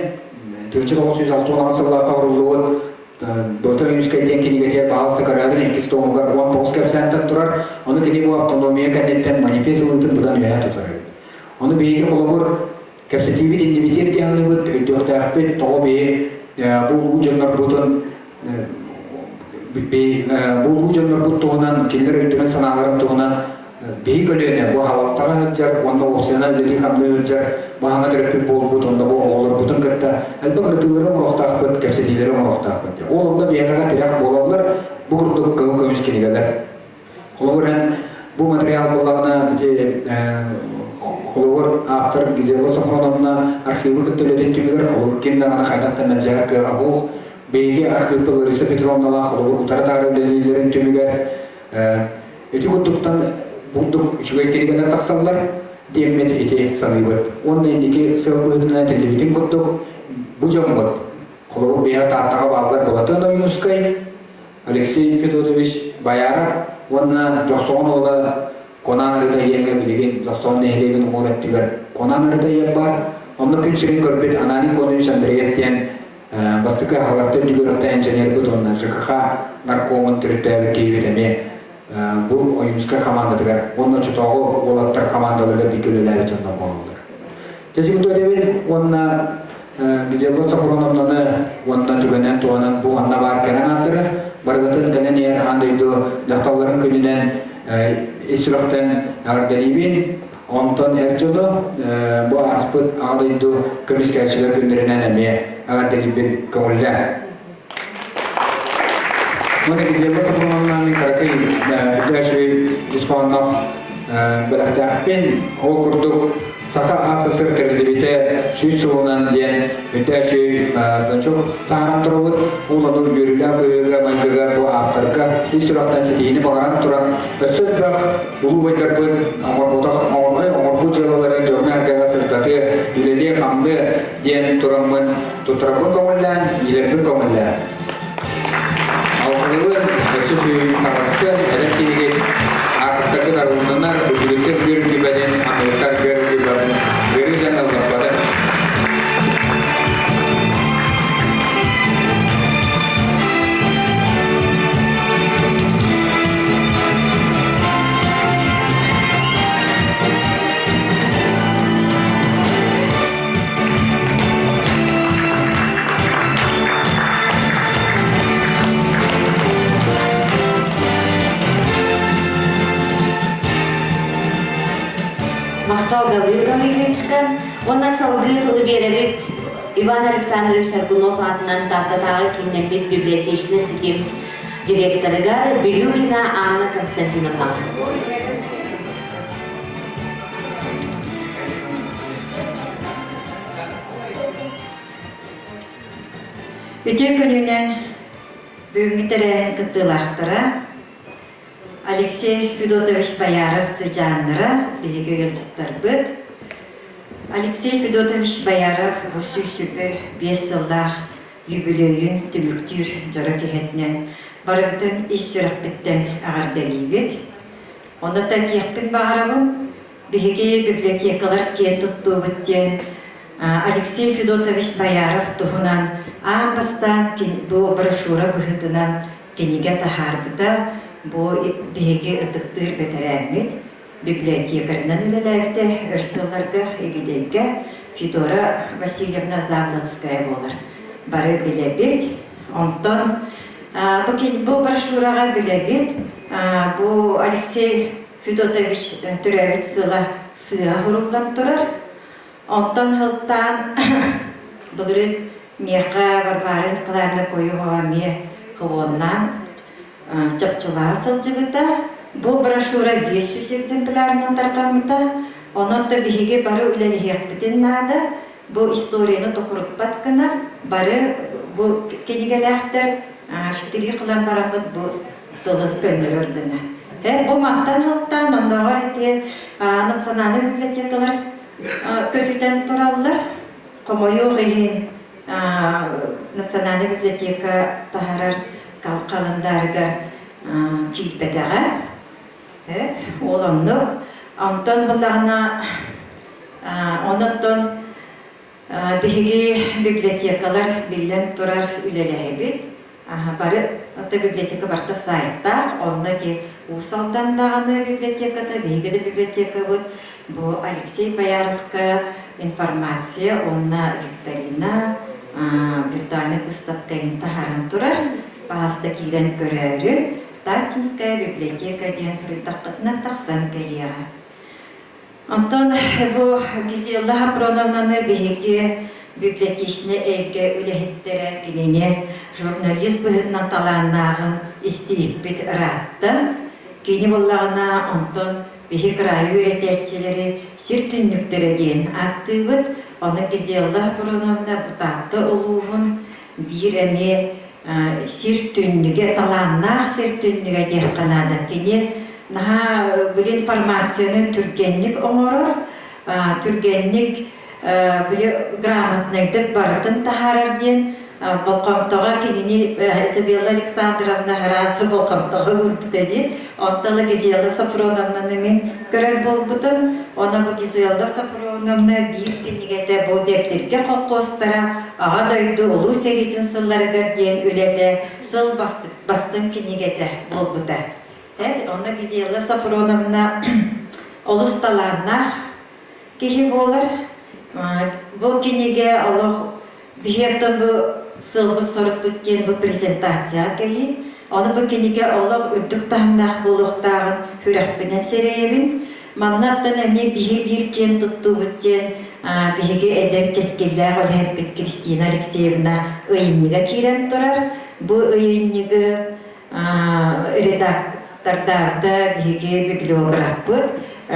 1968 сыллаахха оҥоруллубут Боотур Ойуунускай диэн кинигэтигэр баһаалыста көрөөрүн иккис томугар 19 кэпсээнтэн турар. Ону кини бу автономия кэнниттэн манифест ылыытын быдан үөһэ тутар эбит. Ону биһиги холобур кэпсэтиибит иннибитигэр диэхлибит, өйдүөхтээхпит, тоҕо биһи бу улуу дьоннорбутун бу улуу дьоннорбут туһунан, кинилэр өйдөрүн санааларын туһунан биһи көлүөнэ бу халалтаҕа сылдьар уонна уопсайынан үлэлии-хамныы сылдьар бу хаҥа төрөппүт буолбут уонна бу оҕолорбутун кытта элбэх ырытыылары оҥоруохтаахпыт, кэпсэтиилэри оҥоруохтаахпыт. Ол онно биһиэхэ тирэх буолаллар бу курдук кыһыл көмүс кинигэлэр. Холобур, эн бу материал буоллаҕына ити холобур ааптар Гизела Софроновна архивы кытта үлэтин түмүгэр холобур ким даҕаны хайдах да мэлдьэһэр кыаҕа суох. Биһиги архивпыт Лариса Петровналаах холобур утары-таары үлэлииллэрин түмүгэр ити курдуктан бурдук үчүгэй кинигэлэр тахсаллар диэммит ити саныыбыт. Уонна инники сыал быһыытынан этиллибитин курдук бу дьоммут холобур биһиэхэ Тааттаҕа бааллар Былатыан Ойуунускай, Алексей Федотович Бояров уонна Дьохсоҕон уола Куонаан Арыта диэҥҥэ билигин Дьохсоҕон нэһилиэгин уҥуор өттүгэр Куонаан Арыта диэн баар. Онно күн сирин көрбүт Ананий Конович Андреев диэн бастакы аҕалартан үрдүгүрүттэн инженербит уонна ЖКХ наркомун төрүттээбит киһибит эмиэ бу Ойуунскай хамаандатыгар уонна оччотооҕу уолаттар хамаандаларыгар бииргэ үлэлээбит дьоннор буолаллар. Дьэ уонна Гизелла Софроновнаны уонна түгэнэн туһанан бу манна баар кэрэ ааттары барыгытын кэлэн иһэр аан дойду дьахталларын күнүнэн ис сүрэхтэн эҕэрдэлиибин. Онтон эр дьону бу ааспыт аҕа дойду көмүскээччилэр күннэринэн эмиэ эҕэрдэлиибин көҥүллээ. Уонна Гизелла Софроновнаны кыракый үчүгэй ис хоһоонноох бэлэхтээхпин. Ол курдук Саха АССР тэриллибитэ сүүс сылынан диэн үтээчүй значок таһааран турабыт. Ол ону үөрүүлээх быһыыга-майгыга бу ааптарга ис сүрэхтэн ситиһиини баҕаран туран, өссө элбэх улуу убайдарбыт оҥорботох оҥорбут дьыалаларын дьоҥҥо-сэргэҕэ сырдатыа, үлэлиэ-хамныа диэн тураммын туттарарбын көҥүллээн, иилэрбин көҥүллээн. Алгылыбын, өссө сүүһүн таҕыстын, эдэр киһигит аартыктаргыт арылыннар, үтүгүттэр бүөр күбэнин, амырыктар бүөр күбэн, ыарыы дьаҥ ылласпатын. Махтал Гаврил Гаврильевичка уонна салгыы тылы биэрэбит Иван Александрович Аргунов аатынан Тааттатааҕы кииннэммит библиотечнай ситим директорыгар Билюкина Анна Константиновнаҕа. Үтүө күнүнэн бүгүҥҥү тэрээһин кыттыылаахтара Алексей Федотович Бояров сыдьааннара, биһиги ыалдьыттарбыт. Алексей Федотович Бояров бу 125 сыллаах юбилейын түмүктүүр дьоро киһитинэн барыгытын ис сүрэхпиттэн эҕэрдэлиибит. Онно этиэхпин баҕарабын, биһиги библиотекалар киэн туттуубут диэн Алексей Федотович Бояров туһунан аан бастаан бу брошюра быһыытынан кинигэ таһаарбыта. Бу биһиги ытыктыыр бэтэрээммит, библиотекарынан үлэлээбитэ өр сылларга Игидэйгэ Федора Васильевна Заблодская буолар. Бары билэбит. Онтон бу брошюраҕа билэбит, бу Алексей Федотович төрөөбүт сыла сыыһа суруллан турар. Онтон сылтаан былырыын миэхэ Варвара Николаевна Коюмова эмиэ холуоннаан. чопчулаһа сылдьыбыта. Бу брошюра 500 экземплярынан тарҕаммыта. Онон да биһиги бары үлэлэһиэхпитин наада. Бу историяны токуруппат гына бары бу кинигэлээхтэр штрих ылан бараммыт бу сылын көннөрөр гына. Бу мантан ылтаан оннооҕор ити национальнай библиотекалар көтүтэн тураллар. Хомойуох иһин Национальнай библиотека таһаарар халандаарыгар киирбэтэҕэ. Ол оннук. Онтон буллаҕына онуттан биһиги библиотекалар биллэн турар үлэлэһэбит. Бары оттон библиотека барыта сайтаах, онно ити Уус Алдан даҕаны библиотеката, биһиги да библиотекабыт бу Алексей Бояровка информация уонна викторина виртуальнай выставка таһааран турар. Паста киирэн көрөөрү Таттинская библиотека диэн суруйдаххытына тахсан кэлиэҕэ. Онтон бу Гизелла Хапроновнаны биһиги библиотечнай эйгэ үлэһиттэрэ кинини журналист быһыытынан талааннааҕын истибиппит ыраатта. Кини буоллаҕына онтон биһи кыраайы үөрэтээччилэри сир түннүктэрэ диэн ааттыыбыт. Ону Гизелла Хапроновна бу Таатта улууһун биир эмиэ сир түннүгэ, талааннаах сир түннүгэ диэххэ наада. Кини наһаа били информацияны түргэнник оҥорор, түргэнник били грамотнайдык барытын таһаарар диэн болҕомтоҕо кинини Изабелла Александровна араас болҕомтоҕо уурбута дии. Онтон Гизела Софроновнаны мин көрөр буолбутум. Онно бу Гизела Софроновна биир кинигэтэ бу Дэбдиргэ холкуостара Аҕа дойду Улуу сэриитин сылларыгар диэн үлэтэ сыл бастыҥ кинигэтэ буолбута. Онно Гизела Софроновна олус талааннаах киһи буолар. Бу кинигэ олох биһиэттэн бу сыалбыт-сорукпут диэн бу презентация кэлии. Ону бу кинигэ олох үрдүк таһымнаах буолуохтааҕын сүрэхпинэн сэрэйэбин. Манна оттон эмиэ биһи биир киэн туттуубут диэн биһиги эдэр кэскиллээх үлэһиппит Кристина Алексеевна ыйынньыга киирэн турар. Бу ыйынньыгы редактордаабыта биһиги библиографпыт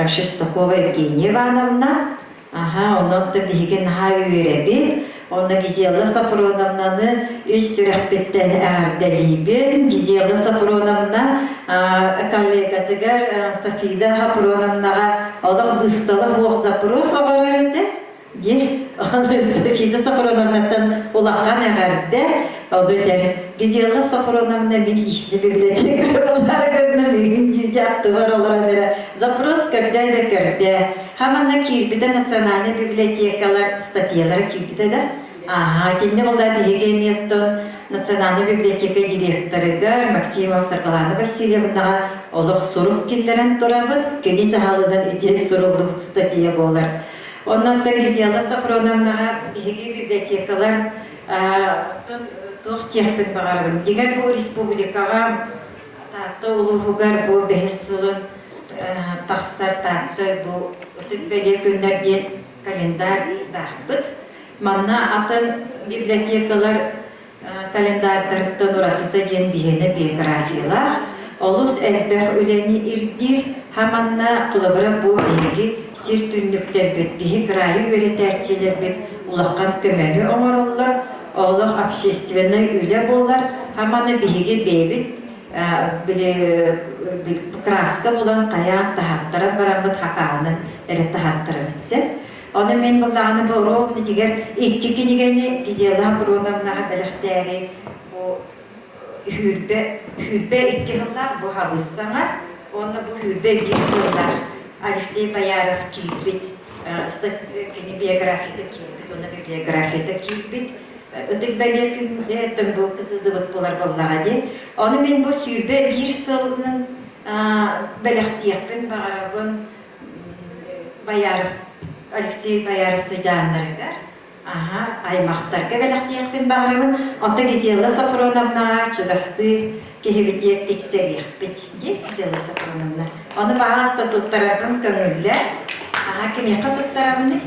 Шестакова Евгения Ивановна. Аха, онон да биһиги наһаа үөрэбит. Онно Гизела Сафроновнаны үс сүрэхпиттэн эҕэрдэлиибин. Гизела Сафроновна коллегатыгар Софида Сафроновнаҕа олох быыстала суох запрос оҥорор этэ. Диэн Софида Сафроновнаттан улахан эҕэрдэ. Ол этэр Гизела Сафроновна мин личный библиотекарь буолаары гынна миигин дьиэ аттыбар олорон эрэ запрос көрдөө да көрдөө. Хаманна киирбитэ национальнай библиотекалар статьялара киирбитэ да. Ааһа, итиннэ буолла биһиги эмиэ оттон Национальнай библиотека директорыгар Максимова Саргылана Васильевнаҕа олох сурук киллэрэн турабыт. Кини дьаһалынан ити суруллубут статья буолар. Онон Гизела Сафроновнаҕа биһиги библиотекалар туох диэхпин баҕарабын. Дигэр бу республикаҕа Таатта улууһугар бу бэһис сылын тахсар Таатта бу ытык бэлиэ күннэр диэн календардаахпыт. Манна атын библиотекалар календардарыттан уратыта диэн биһиэнэ биографиялаах, олус элбэх үлэни ирдиир. Хаманна холобура бу биһиги сир түннүктэрбит, биһи кыраайы үөрэтээччилэрбит улахан көмөнү оҥороллор, олох общественнай үлэ буолар. Хаманы биһиги бэйэбит били краска булан хайаан таһаттаран бараммыт хакаанан эрэ таһаттарабыт сен. Ону мен буллаҕына бу ровно тигэр икки кинигэни Гизела Проновнаҕа бэлэхтээри бу хүүрбэ хүүрбэ икки сыллаах бу хабыс саҥа уонна бу хүүрбэ биир сыллаах Алексей Бояров киирбит кини биографията киирбит уонна библиографията киирбит ытык бэлиэ күн бу кытыдыбыт буолар буоллаҕа дии. Ону мин бу 21 сылын бэлэхтиэхпин баҕарабын Бояров Алексей Бояров сыдьааннарыгар аха аймахтарга бэлэхтиэхпин баҕарабын. Онтон Гизела Сафроновнаҕа чугастыы киһибитиэр тиксэриэхпит дии Гизела Сафроновна. Ону баҕаста туттарарбын көҥүллэ. Аха кимиэхэ туттарабыный?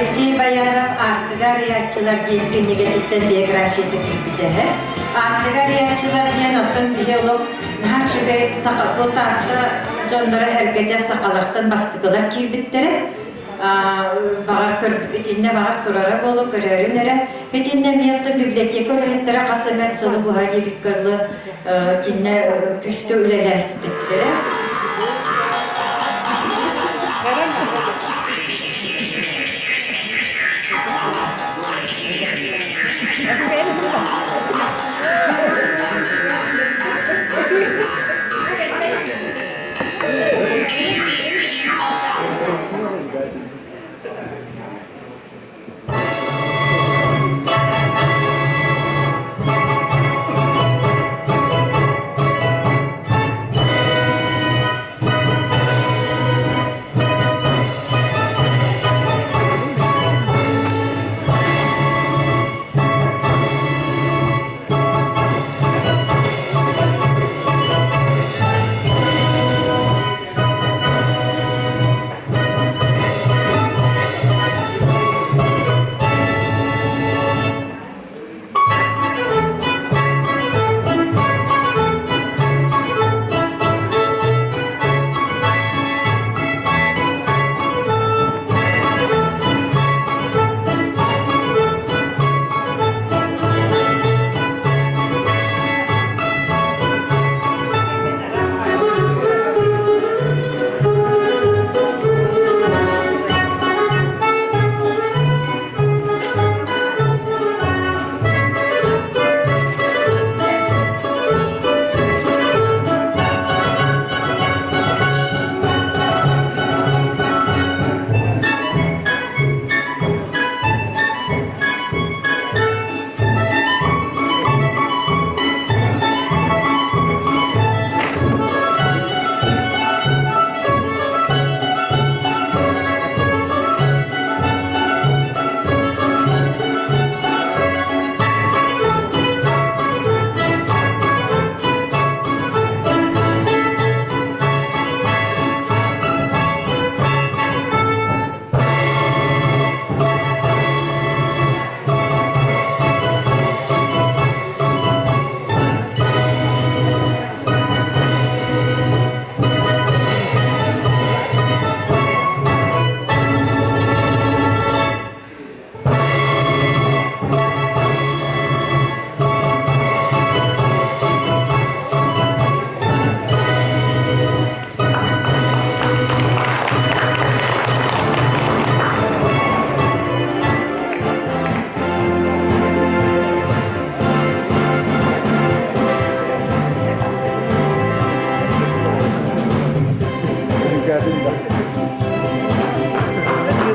Алексей Бояров Аартыга арыйааччылар диэн кинигэтиттэн биографията киирбитэ. Аартыга арыйааччылар диэн оттон биһи олох наһаа үчүгэй саха Таатта дьонноро эргэтэ сахалартан бастакылар киирбиттэрэ. Баҕар итиннэ баҕар турара буолуо көрөөрүн эрэ. Итиннэ эмиэ оттон библиотека үлэһиттэрэ хас эмэ сылы быһа диэбиккэ дылы итиннэ күүскэ үлэлээспиттэрэ.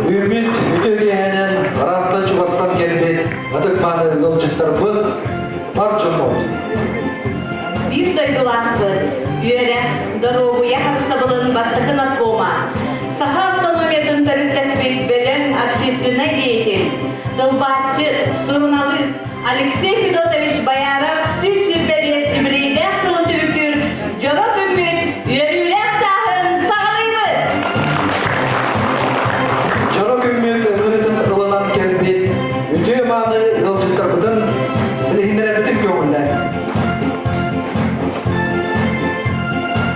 Үүммүт үтүө киэһэнэн ыраахтан чугастан кэлбит ытык-мааны ыалдьыттарбыт бар дьоммут. Биир дойдулаахпыт, үөрэх, доруобуйа харыстабылын бастакы наркома, Саха автономиятын төрүттэспит бөдөҥ общественнай деятель, тылбаасчыт, суруналыыс Алексей Федотович Бояров 125 юбилейдээх сылын түмүктүүр дьоро күммүт үөрүүлээх чааһын саҕалыыбыт! Дьоро күммүт ыҥырыытын ылынан кэлбит үтүө-мааны ыалдьыттарбытын билиһиннэрэрбитин көҥүллээн.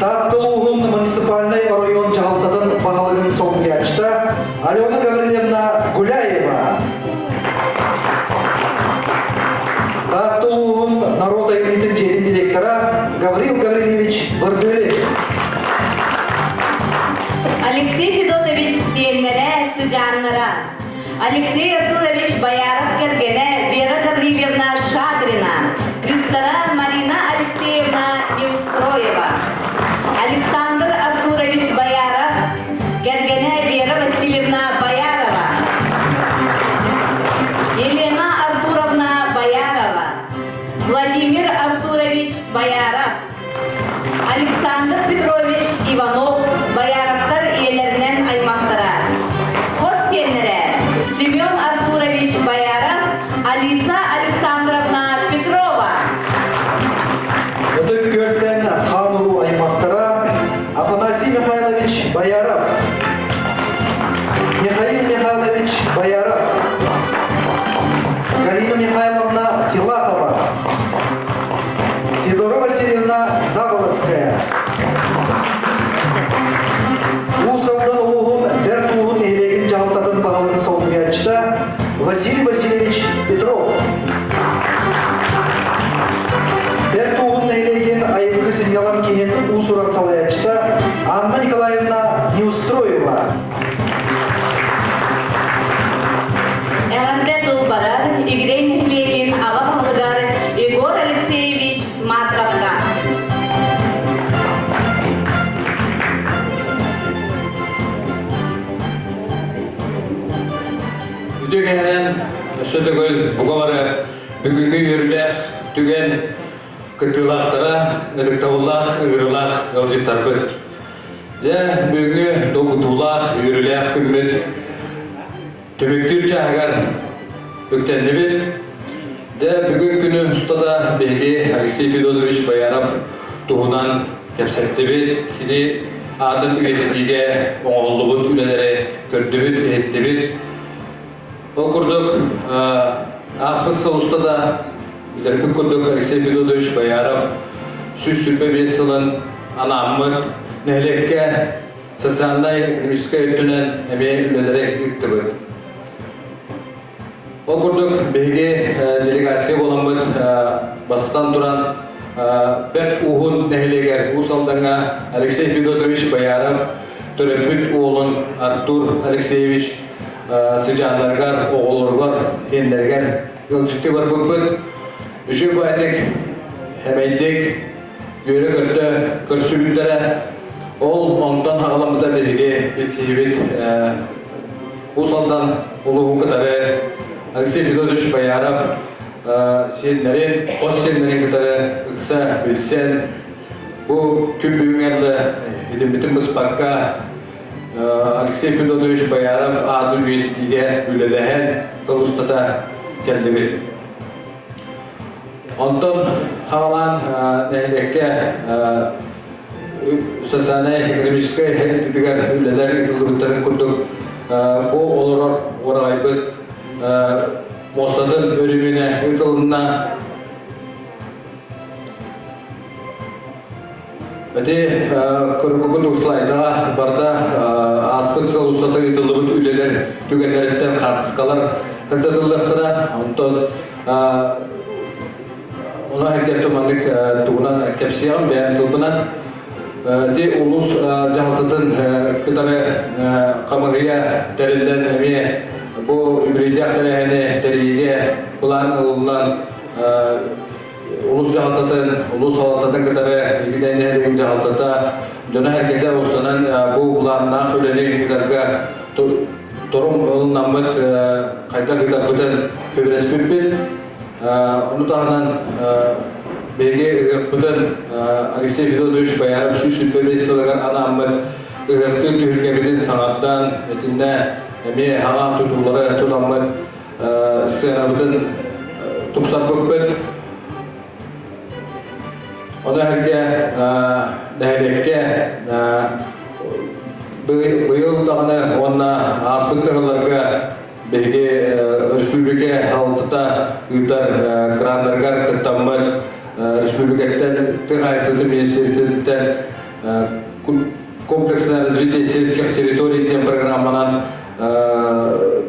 Таатта улууһун муниципальнай оройуон дьаһалтатын баһылыгын солбуйааччыта Алена Гаврильевна Гуляева. Таатта улууһун норуот айымньытын дьиэтин директора Гаврил Гаврильевич Вырдылин. Алексей Федотович сиэннэрэ, сыдьааннара. Алексей Артурович Бояров кэргэнэ Вера Гаврильевна Шадрина, кыыстара Марина Алексеевна Неустроева. Александр Артурович Бояров кэргэнэ Вера Васильевна Боярова. Елена Артуровна Боярова. Владимир Артурович Бояров. Александр Петрович Иванов Бояровтар ийэлэринэн аймахтара. Хос сиэннэрэ Семен Артурович Бояров, Алиса Александровна Петрова. Үтүө кэһэнэн өссө төгүл бука бары бүгүҥҥү үөрүүлээх түгэн кыттыылаахтара, ытыктабыллаах, ыҥырыылаах ыалдьыттарбыт. Дьэ, бүгүҥҥү долгутуулаах, үөрүүлээх күммүт түмүктүүр чааһыгар үктэннибит. Дьэ, бүгүн күнү устата биһиги Алексей Федотович Бояров туһунан кэпсэттибит. Кини аатын үйэтитиигэ оҥоһуллубут үлэлэри көрдүбүт, иһиттибит. Ол курдук, ааспыт сыл устата билэрбит курдук Алексей Федотович Бояров 125 сылын анааммыт нэһилиэккэ социальнай-экономическай өттүнэн эмиэ үлэлэри ыыттыбыт. Ол курдук биһиги делегация буоламмыт бастатан туран Бэрт Ууһун нэһилиэгэр Уус Алдаҥҥа Алексей Федотович Бояров төрөппүт уолун Артур Алексеевич сыдьааннарыгар, оҕолоругар, иэннэригэр ыалдьыттыы барбыппыт. Үчүгэй баайдык, хэмэйдик, үөрэ-көтө көрсүбүттэрэ. Ол онтон хаҕаламмыта биһиги билсиһибит Уус Алдан улууһун кытары Алексей Федотович Бояров сиэннэрин, хос сиэннэрин кытары ыкса билсэн, бу күн бүгүҥҥэ да илиммитин быспакка Алексей Федотович Бояров аатын үйэтитиигэ үлэлэһэн тыл устата кэллибит. Онтон хаалаан нэһилиэккэ социальнай-экономическай хайдыытыгар үлэлэр ыытыллыбыттарын курдук бу олорор уораҕайбыт муостатын өрүмүөнэ ыытылынна. Ити көрбүккүт слайдаҕа барыта ааспыт сыл устата ыытыллыбыт үлэлэр түгэннэриттэн хаартыскалар сырдатыллыахтара. Онтон Ону эргэтэ маннык тугунан кэпсиэҕим бэйэм тылбынан. Ити улуус дьаһалтатын кытары хамыыһыйа тэриллэн эмиэ бу үбүлүйдээх тэрээһини тэрийиигэ былаан ылыллан улуус дьаһалтатын, улуус салалтатын кытары Игидэй нэһилиэгин дьаһалтата дьоно-сэргэтэ устунан бу былааннаах үлэни ыытарга торум ылынаммыт хайдах ыытарбытын сөбүлэспиппит. Ону таһынан биһиги ыһыахпытын Алексей Федотович Бояров 125 сылыгар анааммыт ыһыахтыыр түһүлгэбитин саҥардан, итиннэ эмиэ хаҥа тутуулары тутаммыт сценабытын тупсарбыппыт. Ону эһэргэ нэһилиэккэ быйыл даҕаны уонна ааспыт тыһылларга биһиги республика салалтата ыытар граннарыгар кыттаммыт республикаттан тыа хаһаайыстыбатын министерствотыттан комплексное развитие сельских территорий диэн программанан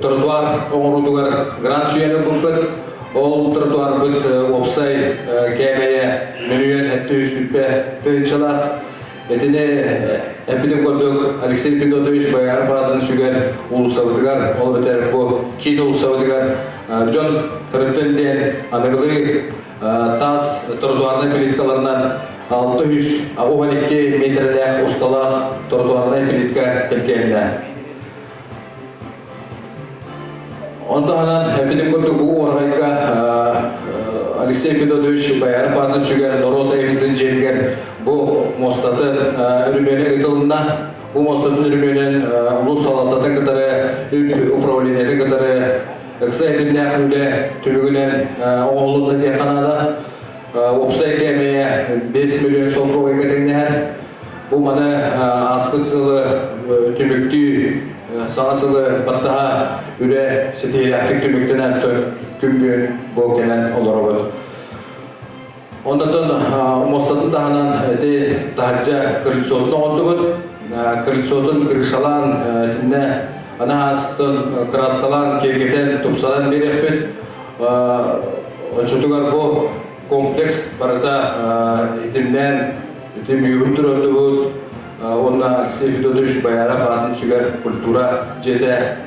тротуар оҥоруутугар грант сүүйэн ылбыппыт. Ол тротуарбыт уопсай кээмэйэ мөлүйүөн 700 тыһыынчалаах. Итини эппитим курдук Алексей Федотович Бояров аатын сүгэр уулуссабытыгар, ол эбэтэр бу киин уулуссабытыгар дьон кырыттын диэн аныгылыы таас тротуарнай плиткаларынан 682 метрэлээх усталаах тротуарнай плитка тэлгэннэ. Онтон эппитим курдук бу уораҕайга Алексей Федотович Бояров аатын сүгэр норуот айымньытын дьиэтигэр бу муостатын өрөмүөнэ ыытылынна. Бу муостатын өрөмүөнүн улуус салалтатын кытары, үп управлениетын кытары ыкса этимнээх үлэ түмүгүнэн оҥоһулунна диэххэ наада. Уопсай кээмэйэ 5 миллион солкуобайга тэҥнэһэр. Бу маны ааспыт сылы түмүктүү, саҥа сылы баттаһа үлэ ситиһиилээхтик түмүктэнэн күн бүгүн бу кэлэн олоробут. Онтон муостатын таһынан ити таһырдьа крыльцотун оҥордубут. Крыльцотун крышалаан итиннэ анаһаастын краскалаан киэргэтэн тупсаран биэриэхпит. Оччотугар бу комплекс барыта итиннээн ити бүүһүн турардыбыт уонна Алексей Федотович Бояров аатын сүгэр культура дьиэтэ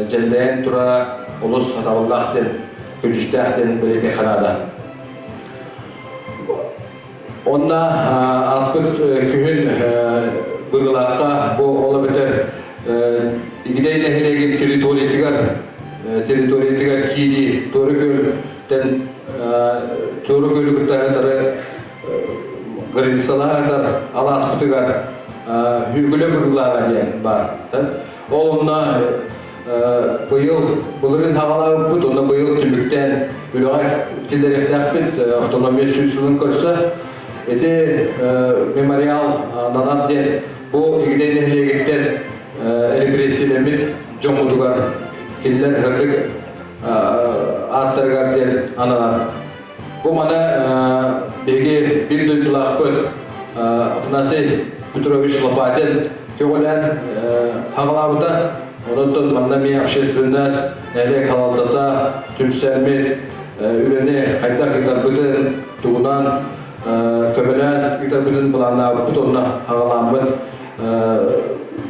дьэллэйэн турара олус сатабыллаах диэн көдьүүстээх диэн бэлиэтиэххэ наада. Онно ааспыт күһүн Быгылаахха бу ол эбэтэр Игидэй нэһилиэгин территориятыгар территориятыгар киирии Туора Күөлтэн Туора Күөлү кытта сытары границалаһатар алааспытыгар Хүүгүлэ быһыылааҕа диэн баар. Ол онно быйыл былырыын хаҕалаабыппыт, онно быйыл түмүктээн үлэҕэ киллэриэхтээхпит автономия сүүс сылын көрсө. Ити мемориал нанат диэн бу Игидэй нэһилиэгиттэн репрессиялэммит дьоммутугар кинилэр ырдык ааттарыгар диэн ананар. Бу маны биһиги биир дойдулаахпыт Афанасий Петрович Лопатин көҕүлээн хаҕалаабыта. Онон манна эмиэ общественность, нэһилиэк халалтата түмсэммит үлэни хайдах ыытарбытын, тугунан көмөлөөн ыытарбытын былааннаабыппыт уонна хаҕалааммыт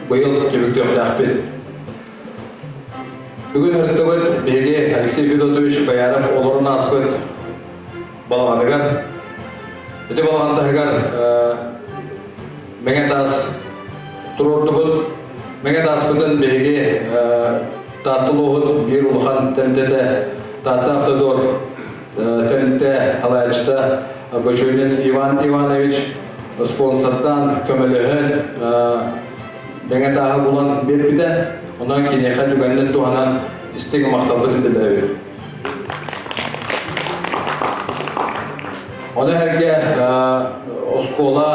быйыл түмүктүөхтээхпит. Бүгүн ырыттыбыт биһиги Алексей Федотович Бояров олорон ааспыт балаҕаныгар. Ити балаҕан таһыгар Мэҥэ таас туруордубут. Мэҥэ тааспытын биһиги Таатта улууһун биир улахан тэрилтэтэ Таатта Автодор тэрилтэ халааччыта Бочонин Иван Иванович спонсордаан көмөлөһөн Мэҥэ тааһы булан биэрбитэ. Онон киниэхэ түгэнинэн туһанан истиҥ махталбытын биллэрэбит. Ону сэргэ оскуола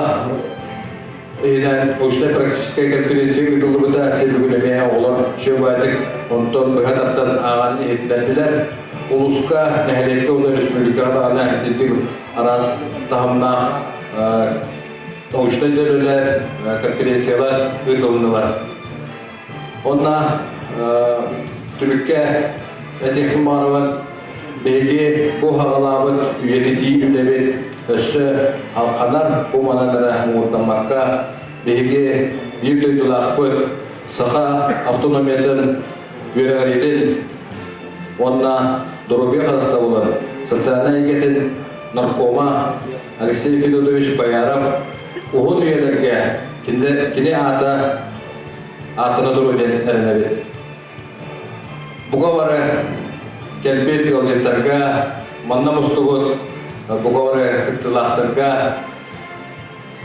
иһинэн научнай-практическай конференция ыытыллыбыта бүгүн эмиэ оҕолор үчүгэй онтон быһа тардан ааҕан иһитиннэрдилэр. Улууска, нэһилиэккэ уонна республикаҕа даҕаны итинник араас таһымнаах научнай үлэлэр, конференциялар ыытылыннылар. Онно түмүккэ этиэхпин баҕарабын, биһиги бу хаҕалаабыт үйэтитии үлэбит өссө алханар, бу манан эрэ муҥурдаммакка, биһиги биир дойдулаахпыт саха автономиятын үөрэҕириитин уонна доруобуйа харыстабылын социальнай эйгэтин наркома Алексей Федотович Бояров уһун үйэлэргэ кини аата ааттана туруо диэн эрэнэбит. Бука бары кэлбит ыалдьыттарга, манна мустубут бука бары кыттыылаахтарга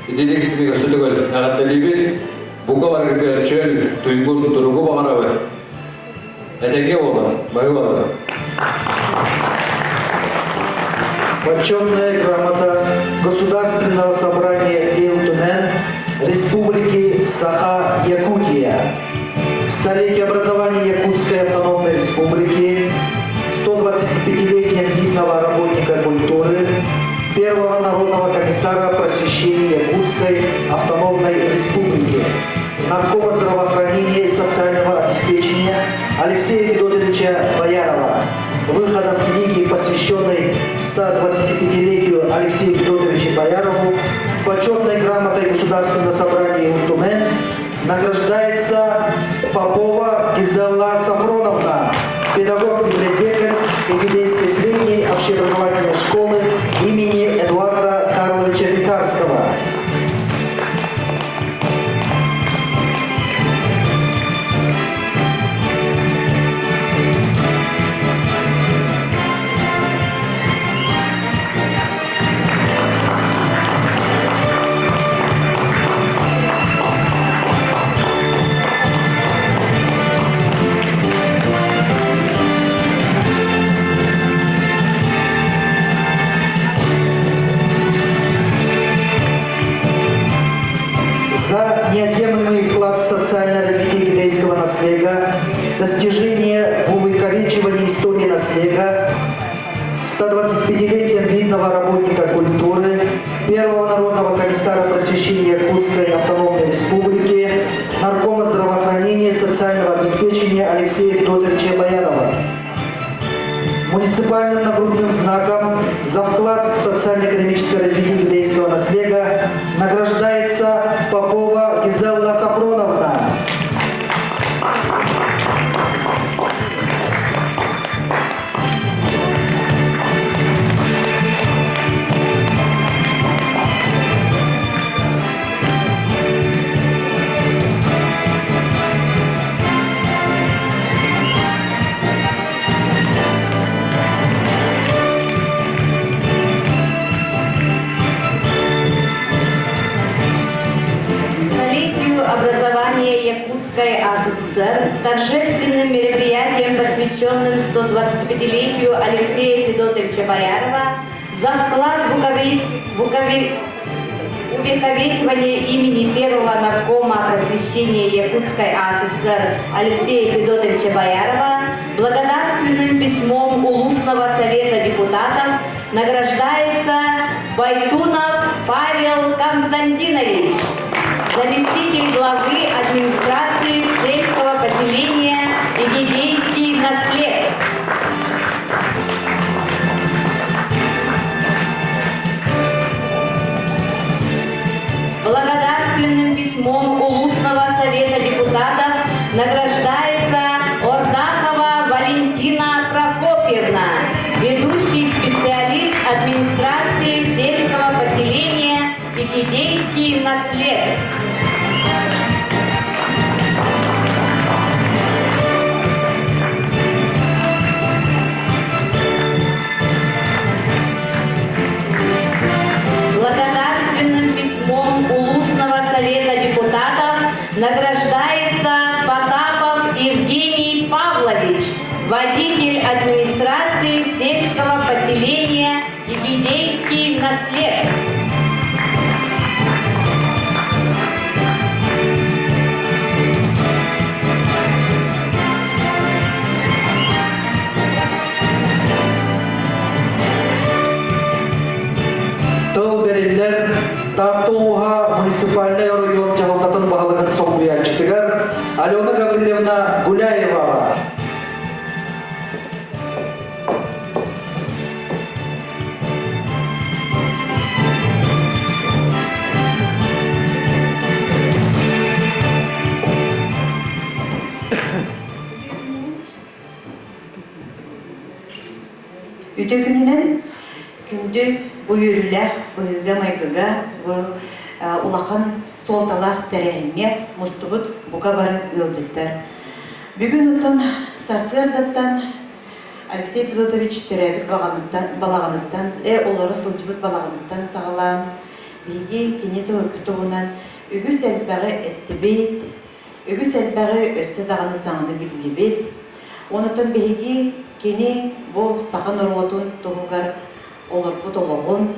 итинник истиҥ өссө төгүл эҕэрдэлиибит. Бука барыгытыгар чөл, туйгун туругу баҕарабыт. Этэҥҥэ буолун, баһыы буолун. Почетная грамота Государственного собрания Ил Республики Саха-Якутия. К столетию образования Якутской автономной республики, 125-летием видного работника культуры, первого народного комиссара просвещения Якутской автономной республики, наркома здравоохранения и социального обеспечения Алексея Федотовича Боярова. Выходом книги, посвященной 125-летию Алексею Федотовичу Боярову, почетной грамотой Государственного собрания Ил награждается Попова Гизелла Сафроновна, педагог-библиотекарь Эгидейской средней общеобразовательной школы имени Эдуарда Карловича Пекарского. За неотъемлемый вклад в социальное развитие китайского наследия, достижение в увековечивании истории наследия, 125-летием видного работника культуры, первого народного комиссара просвещения Якутской автономной республики, наркома здравоохранения и социального обеспечения Алексея Федотовича Баянова. Муниципальным нагрудным знаком за вклад в социально-экономическое развитие еврейского наследия награждается Попова Гизелла Сафроновна. Якутской АССР торжественным мероприятием, посвященным 125-летию Алексея Федотовича Боярова, за вклад в увековечивание имени первого наркома просвещения Якутской АССР Алексея Федотовича Боярова благодарственным письмом Улусного совета депутатов награждается Байтунов Павел Константинович, заместитель главы администрации сельского поселения Игидейский наслед. Благодарственным письмом Улусного совета депутатов награждается Ордахова Валентина Прокопьевна, ведущий специалист администрации сельского поселения Пикидейский наслед. Благодарственным письмом Улусного совета депутатов награждается Потапов Евгений Павлович, водитель администрации сельского поселения Игидейский наслед. Тыл бэриллэр Таатта улууһа муниципальнай оройуон дьаһалтатын баһылыгын солбуйааччытыгар Алена Гаврильевна Гуляеваҕа. Үтө күнүнэн күндү бу үөрүүлээх быһыыга-майгыга бу улахан суолталаах тэрээһиҥҥэ мустубут бука бары ыалдьыттар. Бүгүн оттон сарсыардаттан Алексей Федотович төрөөбүт балаҕаныттан, олоро сылдьыбыт балаҕаныттан саҕалаан биһиги кини туһунан үгүс элбэҕи эттибит, үгүс элбэҕи өссө даҕаны саҥаны биллибит. Онтон биһиги кини бу саха норуотун туһугар олорбут олоҕун,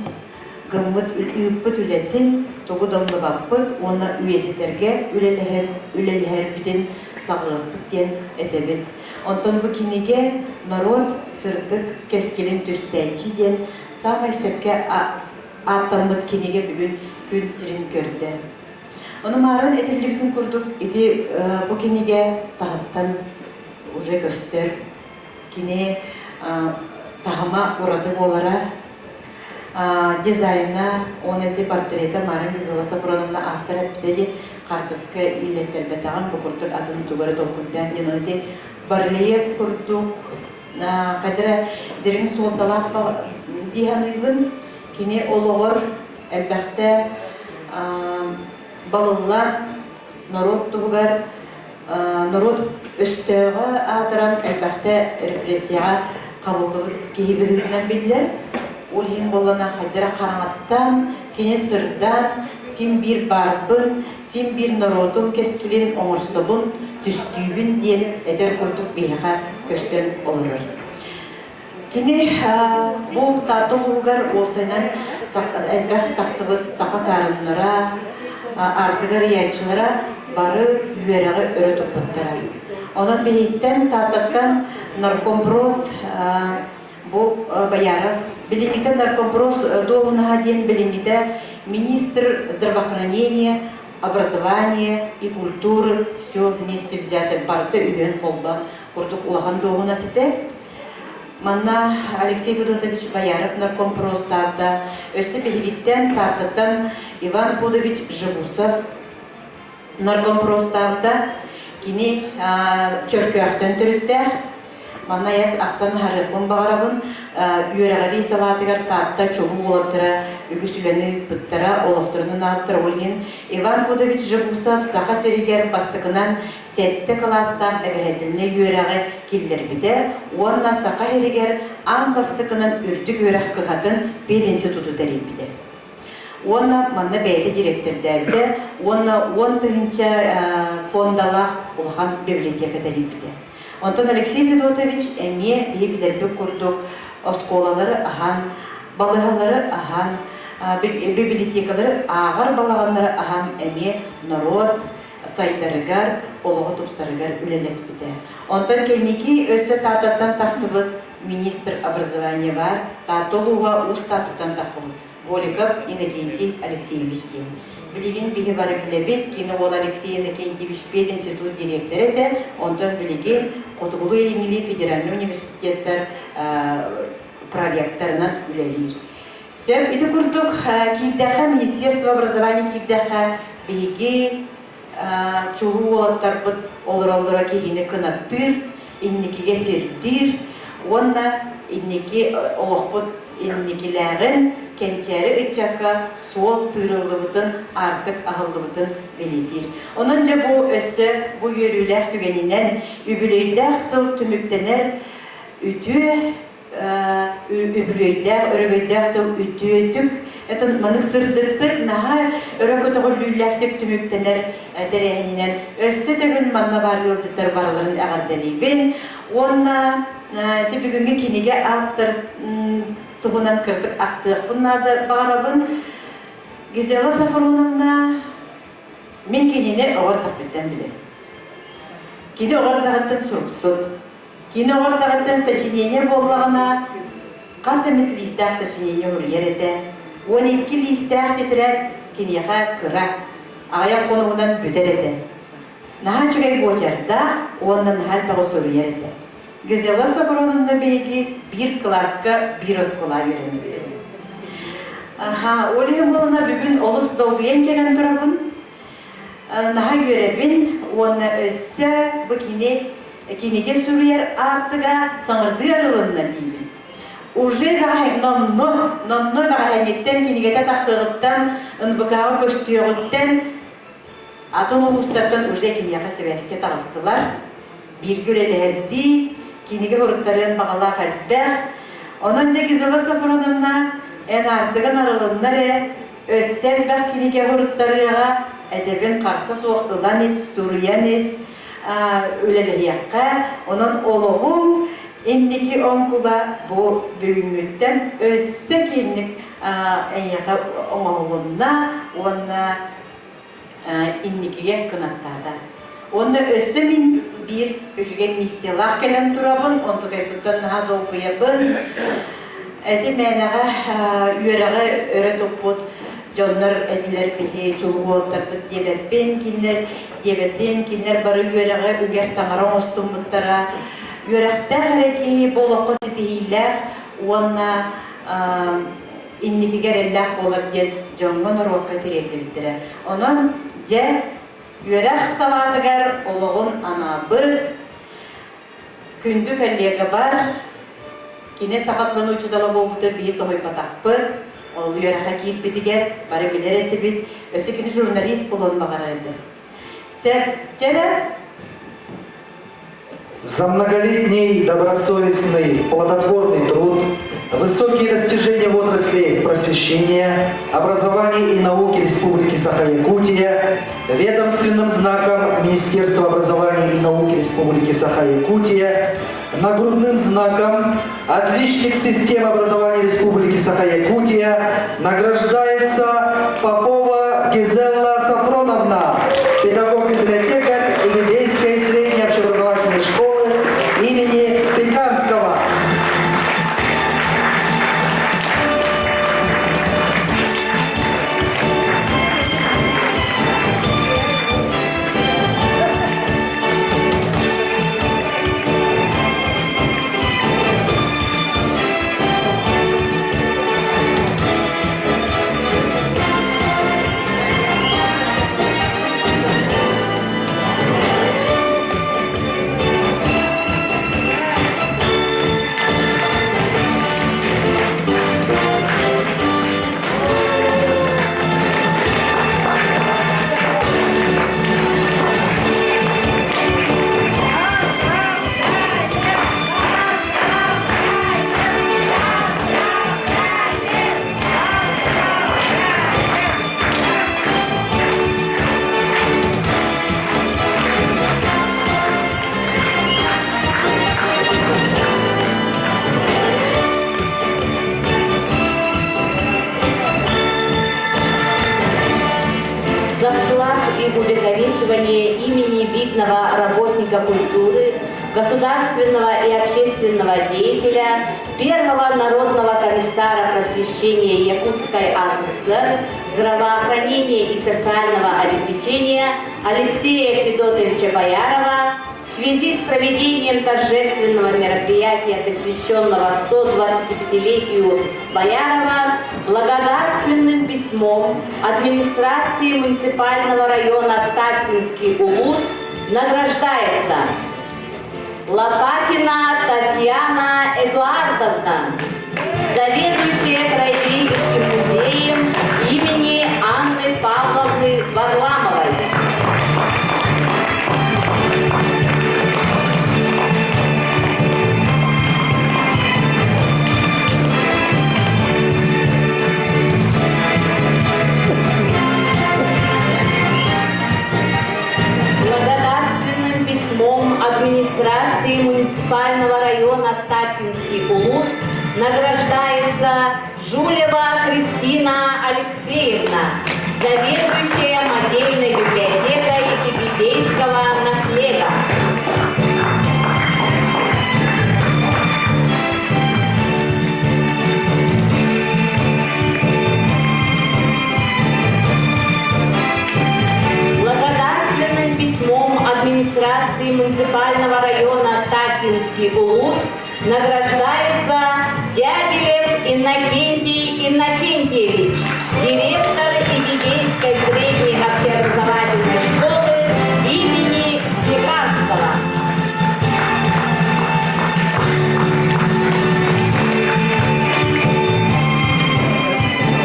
гыммыт ыыппыт үлэтин тугу да умнубаппыт уонна үйэтитэргэ үлэлэһэр үлэлэһэрбитин саҕалыахпыт диэн этэбит. Онтон бу кинигэ норуот сырдык кэскилин түстээччи диэн саамай сөпкө ааттаммыт кинигэ бүгүн күн сирин көрдө. Ону мааран этиллибитин курдук ити бу кинигэ таһыттан уже көстөр. Кини таһыма ураты буолара, дизайна, он эти портрета Марын Гизела Сафроновна автор эппитэ ди хаартыска иилэттэрбэтэҕин бу курдук атын тугу эрэ толкуйдаан диэн ити барельеф курдук хайдара дириҥ суолталаах дии саныыбын. Кини олоҕор элбэхтэ балыллар норуот туһугар норуот өстөөҕө аатыран элбэхтэ репрессияҕа хабыллыбыт киһи быһыытынан биллэр. Ол иһин буоллана хайдара хараҥаттан кини сырдаан син биир баарбын, син биир норуотум кэскилин оҥорсобун, түстүүбүн диэн этэр курдук биһиэхэ көстөн олорор. Кини бу Таатта улууһугар уопсайынан элбэх тахсыбыт саха саарыннара, ардыгар ыйааччылара бары үөрэҕи өрө туппуттара. Онон биһиттэн Тааттаттан наркомпрос бу Бояров билиҥҥитэ наркомпрос дуоһунаһа диэн билиҥҥитэ министр здравоохранения, образования и культуры все вместе взято барыта үһүөн холбоон курдук улахан дуоһунас этэ. Манна Алексей Федотович Бояров наркомпростаабыта, өссө биһигиттэн Тааттаттан Иван Пудович Жегусов наркомпростаабыта. Кини Чөркөөхтөн төрүттээх. Манна айас ахтан аһарыахпын баҕарабын. Үөрэҕирии салаатыгар Таатта чулуу уолаттара үгүс үлэни ыыппыттара, олохторунан ааттара. Ол иһин Иван Пудович Жегусов Саха сиригэр бастакынан сэттэ кылаастаах эбэһээтэлинэй үөрэҕи киллэрбитэ уонна Саха сиригэр аан бастакынан үрдүк үөрэх кыһатын пединституту тэрийбитэ. Уонна манна бэйэтэ директордээбитэ уонна 10 000 фондалаах улахан библиотека тэрийбитэ. Онтон Алексей Федотович эмиэ биһи билэрбит курдук оскуолалары аһан, балыыһалары аһан, библиотекалары ааҕар балаҕаннары аһан эмиэ норуот сайдарыгар, олоҕу тупсарыгар үлэлэспитэ. Онтон кэнники өссө Тааттаттан тахсыбыт министр образования баар, Таатта улууһа Уус Тааттаттан таххыбыт Голиков Иннокентий Алексеевич диэн. Билигин биһи бары билэбит, кини уол Алексей Иннокентьевич пединститут директора этэ, онтон билигин Хотугулуу-Илиҥҥи федеральнай университеттар проректорынан үлэлиир. Сөп, ити курдук киирдэххэ, Министерство образования киирдэххэ, биһиги чулуу уолаттарбыт олороллоро киһини кынаттыыр, инникигэ сирдиир уонна инники олохпут инникилээҕин кэнчээри ыччакка суол тыырыллыбытын, аартык аһыллыбытын бэлиэтиир. Онон дьэ бу өссө бу үөрүүлээх түгэнинэн үбүлүөйдээх сыл түмүктэнэр үтүө үбүлүөйдээх, өрөгөйдөөх сыл үтүөтүк, это маннык сырдыктык, наһаа өрө көтөҕүллүүлээхтик түмүктэнэр тэрээһининэн өссө төгүл манна баар ыалдьыттар барыларын эҕэрдэлиибин. Уонна ити бүгүҥҥү кинигэ ааптар туһунан кыратык ахтыахпын наада баҕарабын. Гизела Сафроновна мин кинини оҕо эрдэхпиттэн билэбин. Кини оҕо эрдэҕиттэн суруксут. Кини оҕо эрдэҕиттэн сочинение буоллаҕына, хас эмит лиистээх сочинение суруйар этэ. 12 лиистээх тетрадь киниэхэ кыра, аҕыйах хонугунан бүтэр этэ. Наһаа үчүгэй буочардаах уонна наһаа элбэҕи суруйар этэ. Гизела Сафроновна биһиги биир кылааска биир оскуолаҕа үөрэммиппит. Аха, ол иһин буолана бүгүн олус долгуйан кэлэн турабын. Наһаа үөрэбин уонна өссө бу кини кинигэ суруйар аартыга саҥардыы арылынна диибин. Уже номно, номно бэҕэһээҥҥиттэн кинигэтэ тахсыаҕыттан, НВК-ҕа көстүөҕүттэн атын улуустартан уже киниэхэ сибээскэ таҕыстылар. Бииргэ үлэлэһэрдии, кинигэ суруттарыан баҕалаах элбэх. Онон дьэ Гизела Сафроновна эн аартыгын арылынна эрэ, өссө элбэх кинигэ суруттарыаҕа, эдэбин харса суох ылан ис, суруйан ис, үлэлэһиэххэ. Онон олоҕуҥ инники оҥкула бу бүгүҥҥүттэн өссө киэҥник эйиэхэ оҥоһулунна уонна инникигэ кынаттаата. Уонна өссө мин биир үчүгэй миссиялаах кэлэн турабын, онтукайбыттан наһаа долгуйабын. Эти мээнэҕэ үөрэҕи өрө туппут дьоннор этилэр биһи чулуу уолаттарбыт диэбэппин, кинилэр диэбэтин, кинилэр бары үөрэҕи үгэр таҥара оҥостуммуттара. Үөрэхтээх эрэ киһи бу олоххо ситиһиилээх уонна инникигэ эрэллээх буолар диэн дьоҥҥо норуокка тириэрдибиттэрэ. Онон дьэ үөрэх салаатыгар олоҕун анаабыт күндү коллегабар кини саха тылын учуутала буолбута биһи соһуйбатахпыт. Ол үөрэххэ киирбитигэр бары билэр этибит. Өссө кини журналист буолуон баҕарар этэ. Сөп, чэ За многолетний добросовестный, плодотворный труд, высокие достижения в отрасли просвещения, образования и науки Республики Саха-Якутия, ведомственным знаком Министерства образования и науки Республики Саха-Якутия, нагрудным знаком «Отличник системы образования Республики Саха-Якутия» награждается Попова Гизелла Сафроновна, педагог-библиотекарь Игидейской средней общеобразовательной школы имени Пекарского. видного работника культуры, государственного и общественного деятеля, первого народного комиссара просвещения Якутской АССР, здравоохранения и социального обеспечения Алексея Федотовича Боярова в связи с проведением торжественного мероприятия, посвященного 125-летию Боярова, благодарственным письмом администрации муниципального района Таттинский улус награждается Лопатина Татьяна Эдуардовна, заведующая краеведческим музеем имени Анны Павловны Варламовой. Благодарственным письмом администрации муниципального района Таттинский улус награждается Жулева Кристина Алексеевна, заведующая модельной библиотекой Игидейского наслега. Благодарственным письмом администрации муниципального района Таттинский улус награждается Дягилев Иннокентий Иннокентьевич, директор Игидейской средней общеобразовательной школы имени Пекарского.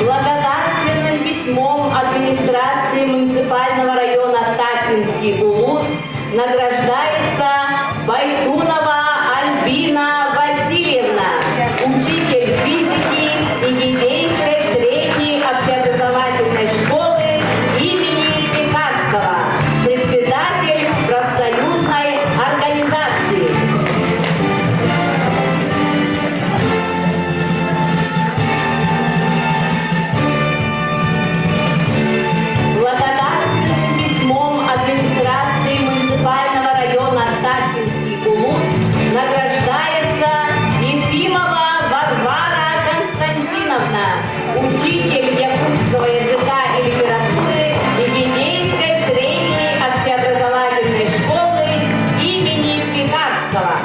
Благодарственным письмом администрации муниципального района Таттинский улус награждается Байтунова Альбина Васильевна, учитель физики Игидейской средней общеобразовательной школы имени Пекарского, председатель профсоюзной организации. Благодарственным письмом администрации муниципального района Таттинский улус награждается Ефимова Варвара Константиновна, учитель якутского языка и литературы Игидейской средней общеобразовательной школы имени Пекарского.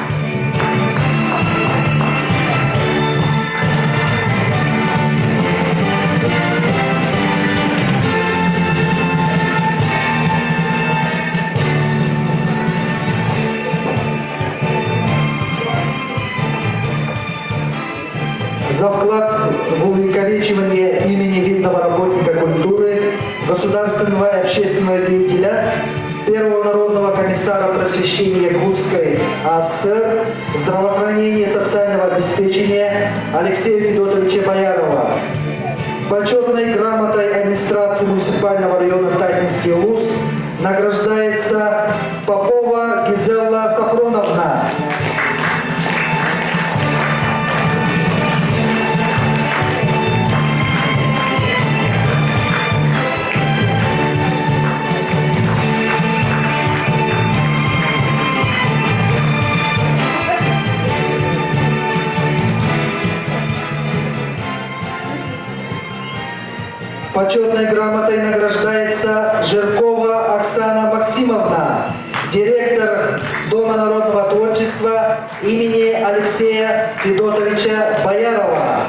За вклад в увековечивание имени видного работника культуры, государственного и общественного деятеля, первого народного комиссара просвещения Якутской АССР, здравоохранения и социального обеспечения Алексея Федотовича Боярова. Почетной грамотой администрации муниципального района Таттинский Улус награждается Попова Гизелла Сафроновна. Почетной грамотой награждается Жиркова Оксана Максимовна, директор Дома народного творчества имени Алексея Федотовича Боярова.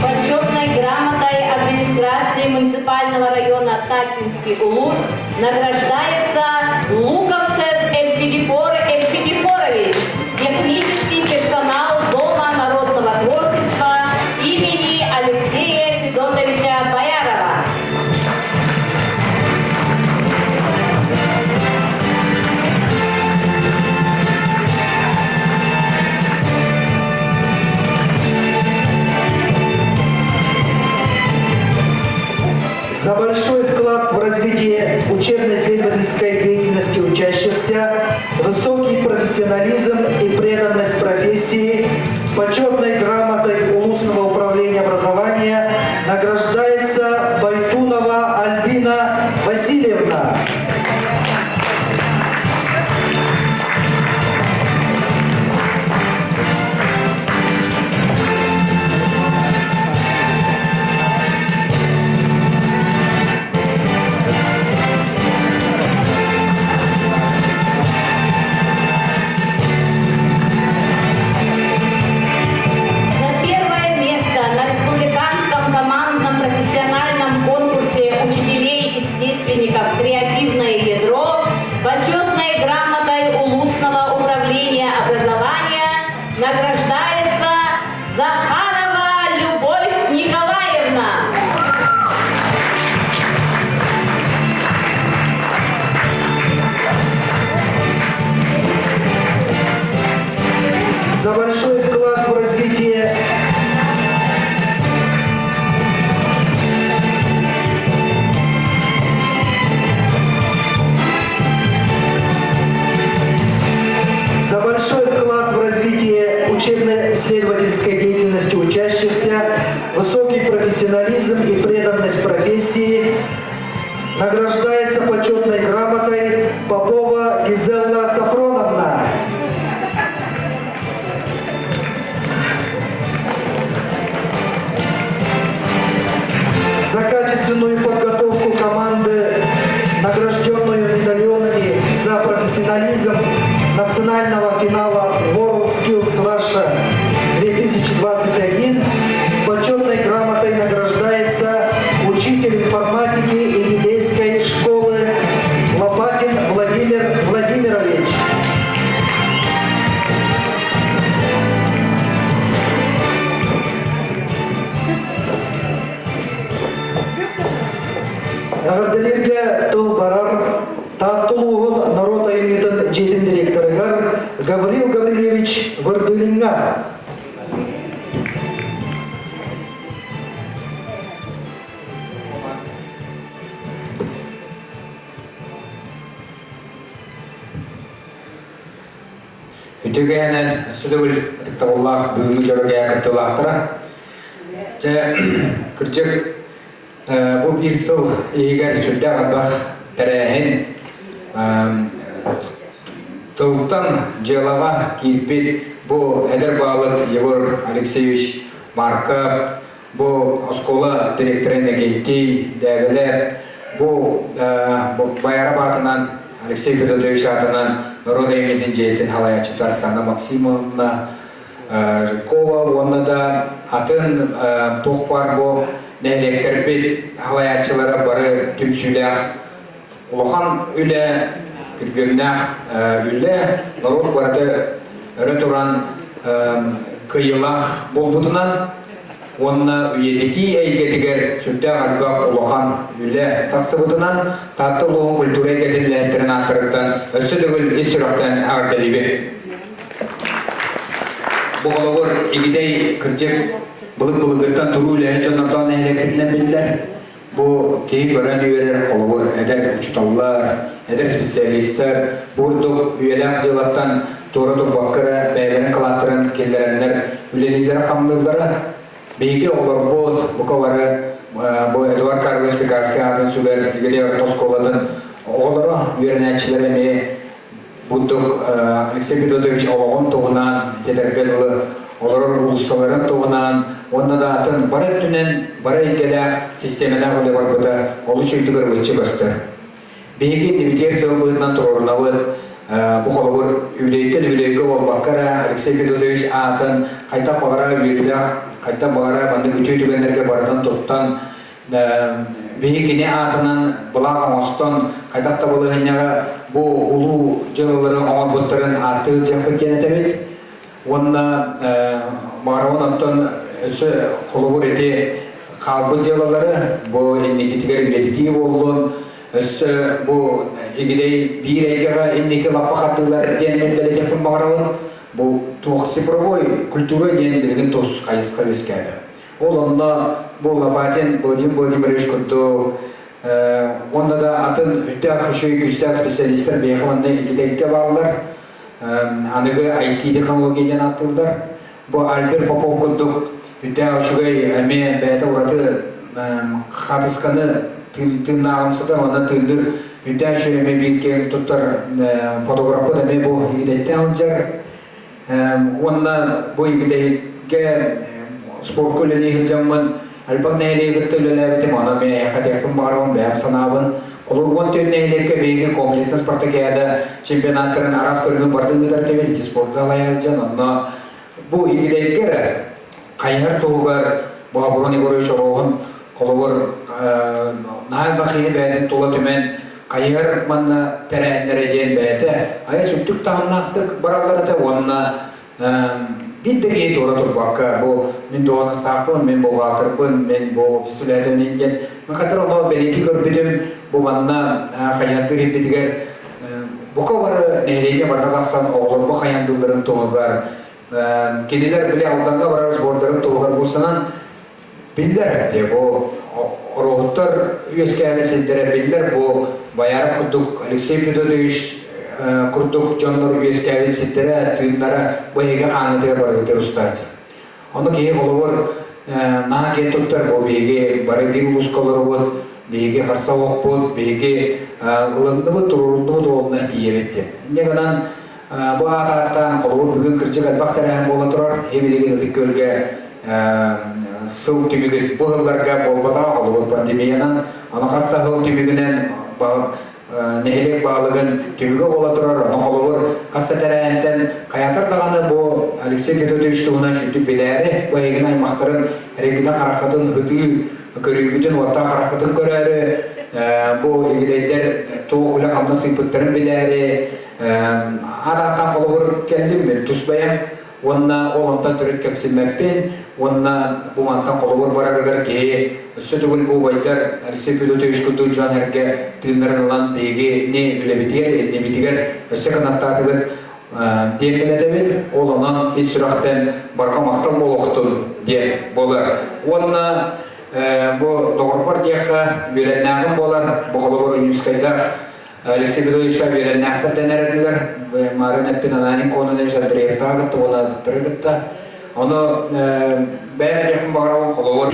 Почетной грамотой администрации муниципального района Таттинский улус награждается Луковцев Эльфидипор Эльфидипорович, технический персонал Дома народного творчества имени Алексея Федотовича Боярова. За большой вклад в развитие учебно-исследовательской деятельности учащихся, высокий профессионализм и преданность профессии. профессии почетной грамотой Улусного управления образования награждается Байтунова Альбина Васильевна. За первое место на республиканском командном профессиональном конкурсе учителей-естественников «Креативное ядро» почетной грамотой Улусного управления образования награждается Захарова Любовь Николаевна. За большой вклад в развитие За большой вклад в развитие учебно-исследовательской деятельности учащихся, высокий профессионализм и преданность профессии награждается почетной грамотой Попова Гизелла Сафроновна. За качественную подготовку команды, награжденную медальонами за профессионализм национального финала WorldSkills Russia 2021, почетной грамотой награждается учитель информатики Игидейской школы Лопатин Владимир Владимирович. Эҕэрдэлииргэ тыл барар Таатта улууһун норуот айымньытын дьиэтин директорыгар Гаврил Гаврильевич Вырдылиҥҥа. Үтүгэнэн сүдүгүл ытыктабыллаах бүгүҥҥү дьоро кэйэ кыттыылаахтара. Дьэ, кырдьык, бу биир сыл иһигэр сүрдээх элбэх тэрээһин тылтан дьыалаҕа киирбит бу эдэр баалык Егор Алексеевич Марков, бу оскуола директорын Иннокентий Дээгэлэ, бу Байарап аатынан Алексей Федотович аатынан норуот айымньытын дьиэтин салайааччыта Оксана Максимовна Жиркова уонна да атын туох баар бу нэһилиэктэрбит салайааччылара бары түмсүүлээх улахан үлэ, күргүөмнээх үлэ норуот барыта өрө туран кыайыылаах буолбутунан уонна үйэтитии эйгэтигэр сүрдээх элбэх улахан үлэ тахсыбытынан Таатта улууһун культура эйгэтин үлэһиттэрин ааттарыттан өссө төгүл ис сүрэхтэн эҕэрдэлиибин. Бу холобур Игидэй кырдьык былык-былыргыттан туруу үлэһит дьоннордоон нэһилиэкпитинэн биллэр. Бу киһи көрөн үөрэр холобур эдэр учууталлар, эдэр специалистар бу курдук үйэлээх дьыалаттан туора турбакка эрэ бэйэлэрин кылааттарын киллэрэннэр үлэлииллэрэ-хамныыллара. Биһиги оҕолорбут бука бары бу Эдуард Карлович Пекарский аатын сүгэр Игидэй орто оскуолатын оҕолоро, үөрэнээччилэрэ эмиэ Бурдук Алексей Федотович олоҕун туһунан, этэргэ дылы, олорор уулуссаларын туһунан уонна да атын бары өттүнэн бары эйгэлээх, систиэмэлээх үлэ барбыта олус үрдүгэр ылыччы көстөр. Биһиги иннибитигэр сыл быһыытынан туруорунабыт бу холобур үбүлүөйтэн үбүлүөйгэ буолбакка эрэ Алексей Федотович аатын хайдах баҕара үөрүүлээх, хайдах баҕара маннык үтүө түгэннэргэ барытын туттан Биһиги кини аатынан былаах оҥостон, хайдах да балаһыанньаҕа бу улуу дьыалалары оҥорбуттарын ааттыы сылдьыахпыт диэн этэбит. Уонна баҕарабын оттон өссө холобур ити хаалбыт дьыалалары бу инникитигэр үйэтитии буоллун, өссө бу игидэй биир эйгэҕэ инники лаппа хардыылар диэн мин бэлэтиэхпин баҕарабын. Бу туох цифровой культура диэн билигин тус хайысха үөскээтэ. Ол онно бу Лопатин Владимир Владимирович курдук уонна да атын үрдээх үчүгэй күүстээх специалистар биһиэхэ манна ититэргэ бааллар. Аныгы IT технология диэн ааттыыллар. Бу Альберт Попов курдук үрдээх үчүгэй эмиэ бэйэтэ ураты хаатысканы тыыннааҕымсытар уонна тыынныыр үрдээх үчүгэй эмиэ биир киэҥ туттар фотографпыт эмиэ бу Игидэйтэн сылдьар. Уонна бу Игидэйгэ спортка үлэлии сылдьаммын элбэх нэһилиэги кытта үлэлээбитим, онон эмиэ эһиэхэ этиэхпин баҕарабын, бэйэм санаабын. Холобур, 14 нэһилиэккэ биһиги комплекснай спартакиада чемпионаттарын араас көрүҥүн барытын ыытар этибит, ити спорду салайа сылдьан, онно бу Игидэйгэ эрэ хайыһар туһугар бу Аброн Егорович Ороһун холобур наһаа элбэх киһини бэйэтин тула түмэн хайыһар манна тэрээһиннэрэ диэн бэйэтэ айа сүрдүк таһымнаахтык бараллар этэ уонна биир да киһи туора турбакка бу мин дуоһунастаахпын, мин бухгалтербын, мин бу офис үлэһитин диэн мен хатыр ону бэлиэтии көрбүтүм бу манна хайыһардыыр ирбитигэр бука бары нэһилиэнньэ барыта тахсан оҕолорбу хайандыылларын туһугар кинилэр били Алдаҥҥа барар сбордарын туһугар буолсанан биллэр дии бу Ороһуттар үөскээбит сирдэрэ биллэр бу Бояров курдук Алексей Федотович курдук дьоннор үөскээбит сирдэрэ тыыннара бу эһиги хааннатыгар барыгытыгар устааччы. Ону киһи холобур наһаа киэн туттар бу биһиги бары биир улууска олоробут, биһиги харса оһохпут, биһиги ылынныбыт, туруоруннубут уонна тиийэбит диэн. Инньэ гынан Бу аат ааттаан холобур бүгүн кырдьык элбэх тэрээһин буола турар. Билигин Ытык Күөлгэ сыл түмүгүн бу сылларга буолбатаҕа холобур пандемиянан аны хас да сыл түмүгүнэн нэһилиэк баһылыгын түмүгэ буола турар. Ону холобур хас да тэрээһинтэн хайатар даҕаны бу Алексей Федотович туһунан сүрдүк билээри, бу эһигин аймахтарын эрэгинэ хараххытын ытыы көрүүгүтүн уоттаах хараххытын көрөөрү бу игидэйдэр туох үлэ-хамнас ыыппыттарын билээри Арааттан холобур кэллим мин тус бэйэм уонна ол онтон төрүт кэмсиммэппин уонна бу мантан холобур барарыгар киһи өссө төгүл бу убайдар Алексей Федотович курдук дьон эргэ тыыннарын ылан биһигини үлэбитигэр, иннибитигэр өссө кынаттаатыгыт диэммин этэбин. Ол онон ис сүрэхтэн барҕа махтал буолуохтун диэн буолар. Уонна бу доҕорбор диэххэ үөрэннээҕим буолар. Бу холобур Юнскайдаах Алексей Петровичка үөрэннээхтэр дэнэр этилэр. Марын эппин Ананин Кононович Андреевтаах кытта уонна атыттары кытта. Ону бэйэм этиэхпин баҕарабын холобур.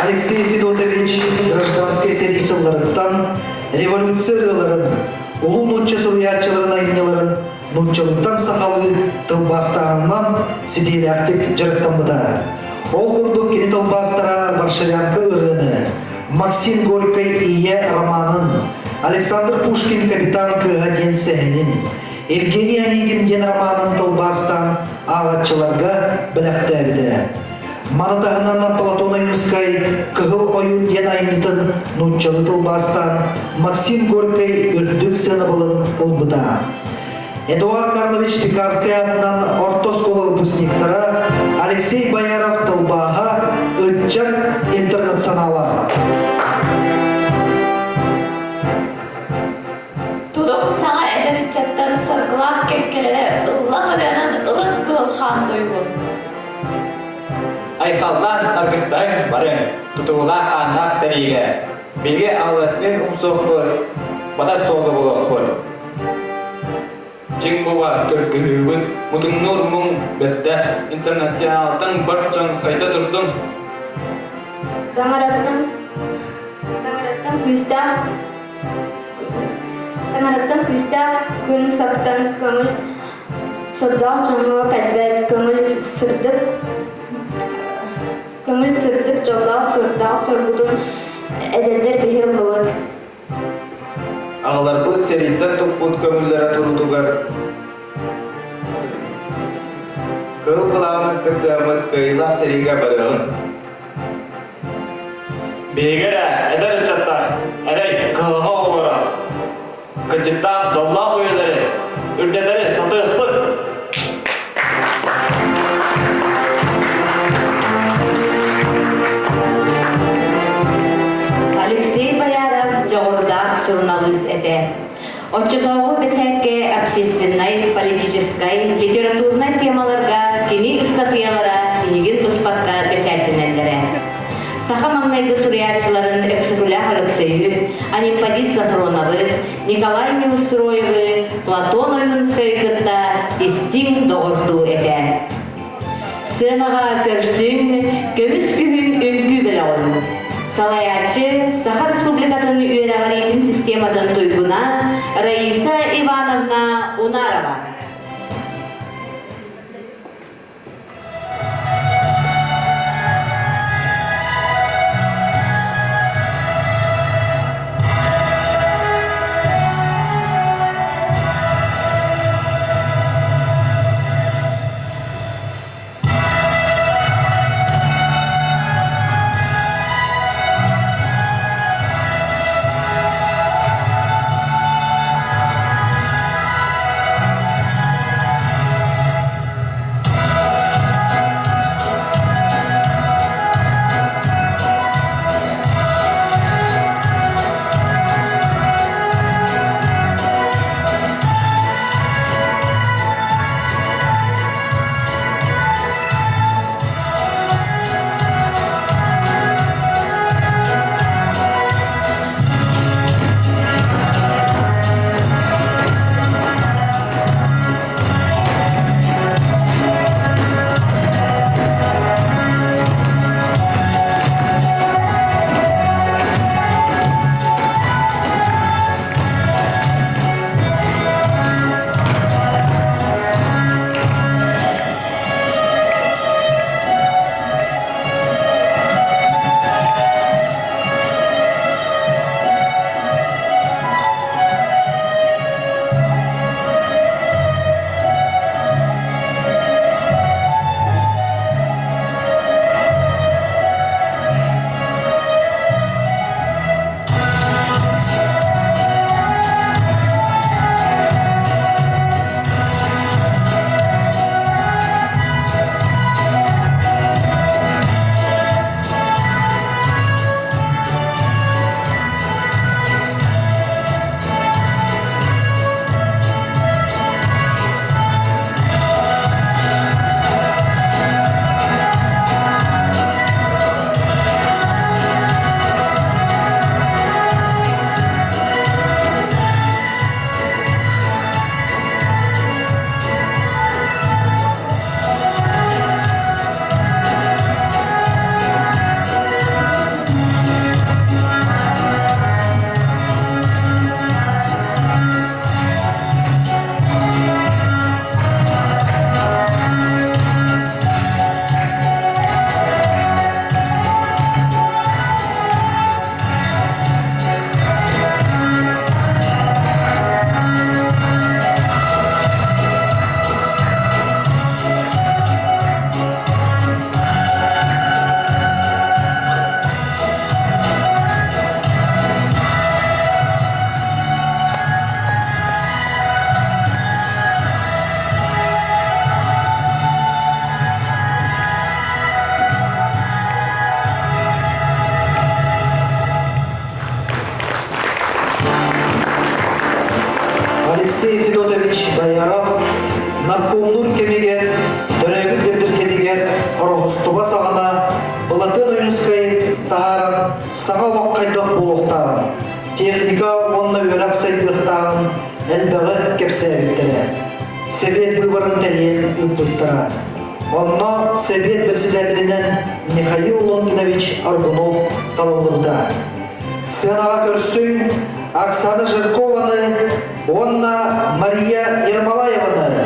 Алексей Федотович гражданскай сэрии сылларыттан революция ырыаларын, улуу нуучча суруйааччыларын айымньыларын нууччалыттан сахалыы тылбаастааһынынан ситиилээхтик дьарыктаммыта. Ол курдук кини тылбаастара Варшавянка ырыаны, Максим Горькай Ийэ романын, Александр Пушкин «Капитан кыыһа» диэн сэһэнин, Евгений Онегин диэн романын тылбаастаан ааҕаччыларга бэлэхтээбитэ. Маны таһынан Платон Ойуунскай «Кыһыл ойуун» диэн айымньытын нууччалыы тылбаастаан Максим Горькай үрдүк сыанабылын ылбыта. Эдуард Карлович Пекарскай аатынан орто оскуола выпускниктара Алексей Бояров тылбааһа ыччат интернационала. Тутум саҥа эдэр ыччаттар саргылаах кэккэлэрэ ыллам ырыанан ылыҥ кыһыл хаан тойугун. Айхаллаан аргыстаһыҥ барыҥ, тутуулаах хааннаах сэриигэ, биһиги аҕалартыын умсуохпут, батар суолу булуохпут. Дьиҥ буба кыргыһыыбыт, мутуҥнуур муҥ бэрдэ, интернационалтан бар дьон сайда турдун! Таҥараттан Таҥараттан күүстээх Таҥараттан күүстээх күн саптан көҥүл сордоох дьоҥҥо кэлбэт көҥүл сырдык көҥүл сырдык дьоллоох сордоох соргутун эдэрдэр биһи ыллыбыт. Аҕаларбыт сэрииттэн туппут көҥүллэрэ туруутугар кыһыл былааны кырдыаммыт кыайыылаах сэриигэ барыаҕын. Биһиги эрэ, эдэр ыччаттар, эрэй, кыһалҕа оҕолоро, кырдьыктаах дьоллоох үйэлэри үрдэтэри сатыахпыт! Алексей Бояров дьоҕурдаах суруналыыс этэ. Оччотооҕу бэчээккэ общественнай, политическай, литературнай темаларга кини ыстатыйалара тиһигин быспакка бэчээттэнэллэрэ. Саха маҥнайгы суруйааччыларын Өксөкүлээх Өлөксөйү, Анемподист Софроновы, Николай Неустроевы, Платон Ойуунускайы кытта истиҥ доҕордуу этэ. Сценаҕа көрсүҥ, көмүс күһүн үҥкүү бөлөҕүн. Салайааччы Саха Республикатын үөрэҕириитин систематын туйгуна Раиса Ивановна Унарова. Оҥостуба саҕана Былатыан Ойуунускай таһааран саҥа олох хайдах буолуохтааҕын, техника уонна үөрэх сайдыахтааҕын элбэҕи кэпсээбиттэрэ. Сэбиэт быыбарын тэрийэн ыыппыттара. Онно Сэбиэт председателинэн Михаил Лонгинович Аргунов талыллыбыта. Сыанаҕа көрсүҥ Оксана Жиркованы уонна Мария Ермолаеваны.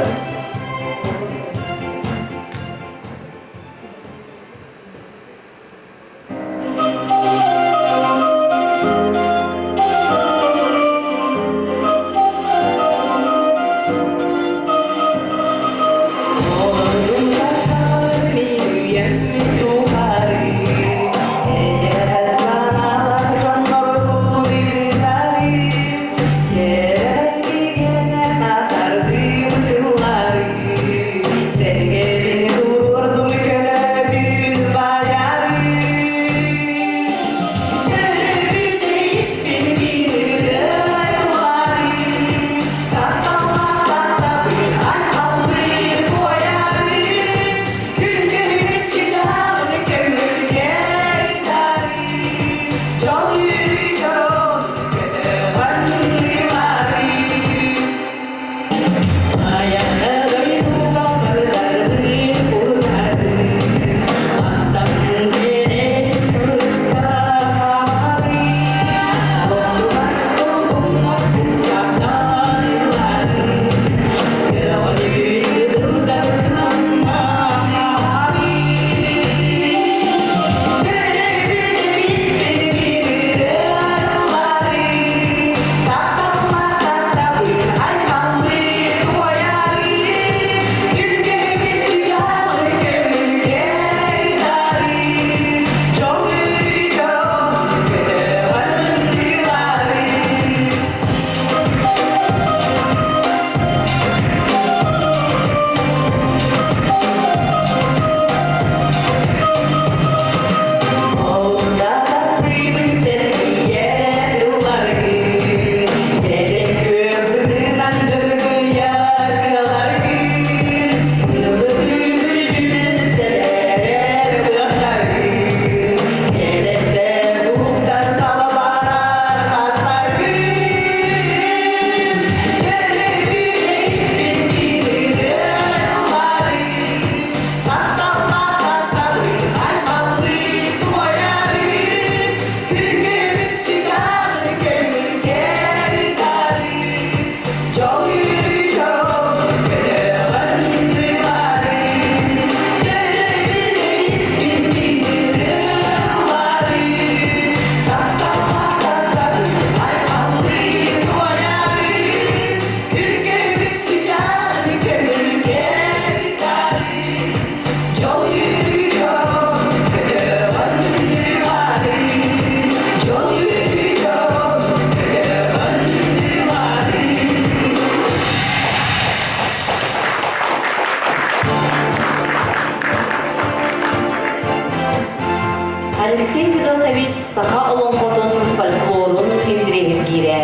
Алексей Федотович саха олоҥхотун фольклорун интириэһиргиирэ.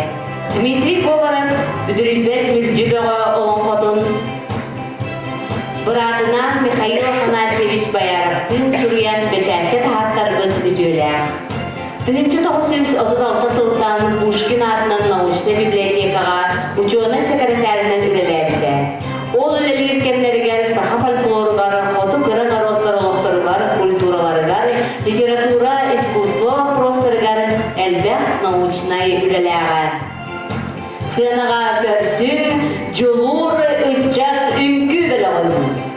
Дмитрий Говоров үдүрүйбэт Мүлдьү Бөҕө олоҥхотун быраатынаан Михаил Афанасьевич Бояровтыын суруйан бэчээккэ таһааттарбыт үтүөлээх. 1936 сылтан Пушкин аатынан научнай библиотекаҕа учуонай сэкэрэтээринэн үлэлээбитэ. Ол үлэлиир кэмнэригэр саха фольклоругар, хоту кыра норуоттар олохторугар, культураларыгар, литература, искусство боппуруостарыгар элбэх научнай үлэлээҕэ. Сыанаҕа көрсүҥ, дьулуур ыччат үҥкүү бөлөҕүн.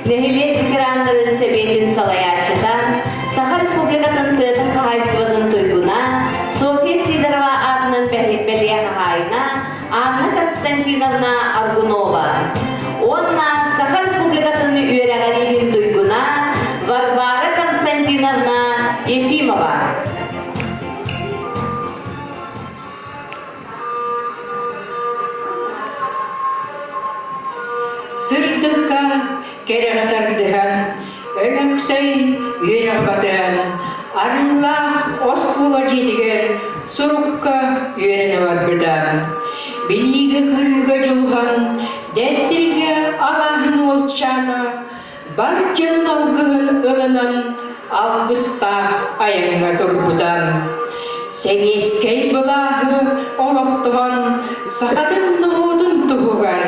Нэһилиэк ветераннарын сэбиэтин салайааччыта, Саха Республикатын тыатын хаһаайыстыбатын туйгуна Софья Сидорова аатынан бэлиэ хаһаайына Анна Константиновна Аргунова уонна Саха Республикатын үөрэҕириитин туйгуна Варвара Константиновна Ефимова. Сырдыкка кэрэҕэ тардыһан, Өлөксөй үөрэҕи батыһан, Арыылаах оскуола дьиэтигэр сурукка үөрэнэ барбыта. Билиигэ-көрүүгэ дьулуһан, Дэттиргэ алааһын уолчаана бар дьонун алгыһын ылынан алгыстаах айаҥҥа турбута. Сэбиэскэй былааһы олохтоһон сахатын норуотун туһугар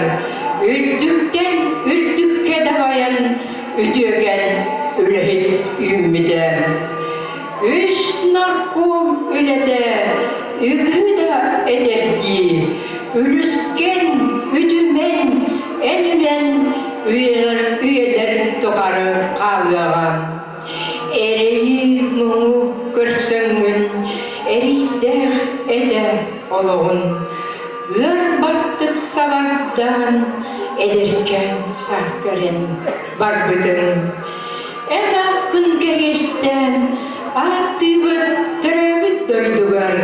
үрдүктэн үрдүккэ дабайан үтүөкэн үлэһит үүммүтэ. Үс нарком үлэтэ үгү да эдэрдии, үлүскэн, үтүмэн, эн-үнэн үйэлэр, үйэлэр тухары хаалыаҕа. Эрэйи-муҥу көрсөҥҥүн, эрийдээх этэ олоҕун, ыар баттык сабардаан, эдэркээн сааскарын барбытын. Эн ааккын кэриэстээн, ааттыыбыт төрөөбүт дойдугар,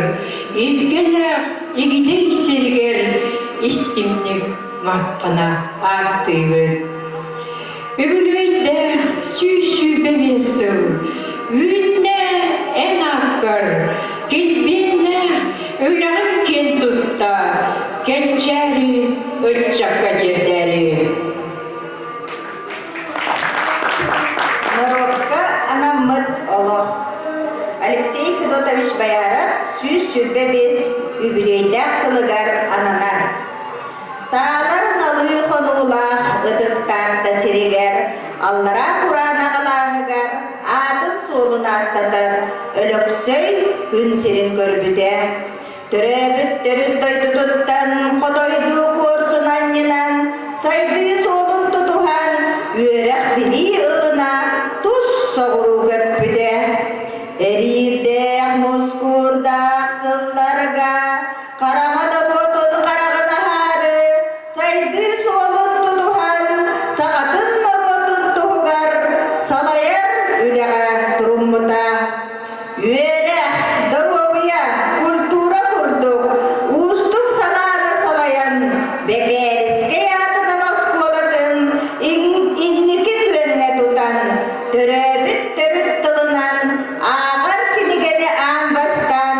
илгэлээх игидэй сиригэр истиҥник махтана ааттыыбыт. Үбүлүөйдээх 125 сыл үүннэ эн ааккар, килбиэннээх үлэҕин киэн тутта, кэнчээри ыччакка тиэрдээри. Норуокка анаммыт олох. Алексей Федотович Бояров 125 үбүлүөйдээх сылыгар ананар. Таалар налыы хонуулаах Ытык Таатта сиригэр, Аллараа Кураанах алааһыгар аатын-суолун ааттатар Өлөксөй күн сирин көрбүтэ. Төрөөбүт төрүт дойдутуттан хотойдуу куорсун анньынан, сайдыы суолун тутуһан, үөрэх-билии ылына тус соҕуруу көппүтэ. Эриирдээх, мускуурдаах сылларга хараҥа норуотун хараҕын аһаары, сайдыы суолун тутуһан, сахатын норуотун туһугар салайар үлэҕэ туруммута. Үөрэх, доруобуйа, культура курдук уустук салааны салайан, Бэкээрискэй аатынан оскуолатын инники күөҥҥэ тутан, төрөөбүт төрүт тылынан ааҕар кинигэни аан бастаан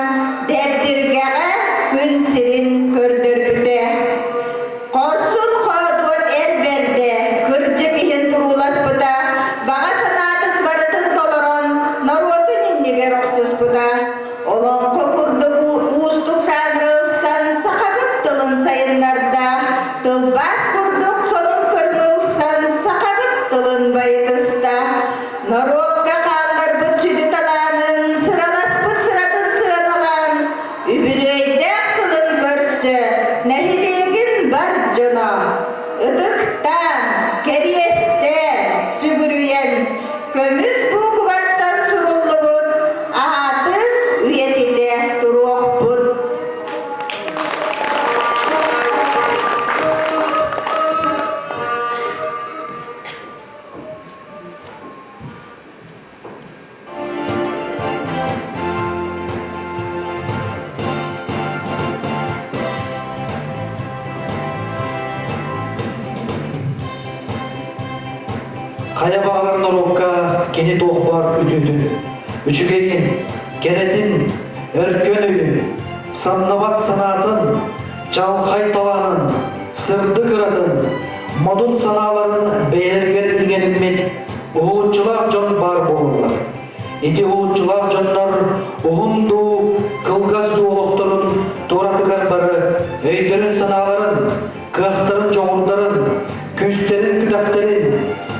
Дэбдиргэҕэ күн сирин көрдөрбүтэ. Хорсун хоодуот эр бэрдэ кырдьык иһин турууласпыта, баҕа санаатын барытын толорон, норуотун иннигэр охсуспута. Олоҥхо курдук уустук жанры ылсан сахабыт тылын сайыннарда, тылбаас курдук сонун көрүҥү ылсан сахабыт тылын байытыста. Норуокка хаалларбыт сүдү талаанын, сыраласпыт сыратын сыаналаан, Үбүлүөйдээх сылын көрсө нэһилиэгин бар дьоно ытыктаан, кэриэстээн, сүгүрүйэн көмүс буукубаттан суруллубут аатын үйэтитэ туруохпут. Хайа баҕарар норуокка кини туох баар үтүөтүн, үчүгэйин, кэрэтин, өркөн өйүн, самнабат санаатын, чаҕылхай талаанын, сырдык ыратын, модун санааларын бэйэлэригэр иҥэриммит уһулуччулаах дьон баар буолаллар. Ити уһулуччулаах дьоннор уһун дуу, кылгас дуу олохторун туоратыгар бары өйдөрүн-санааларын, кыахтарын-дьоҕурдарын, күүстэрин-күдэхтэрин,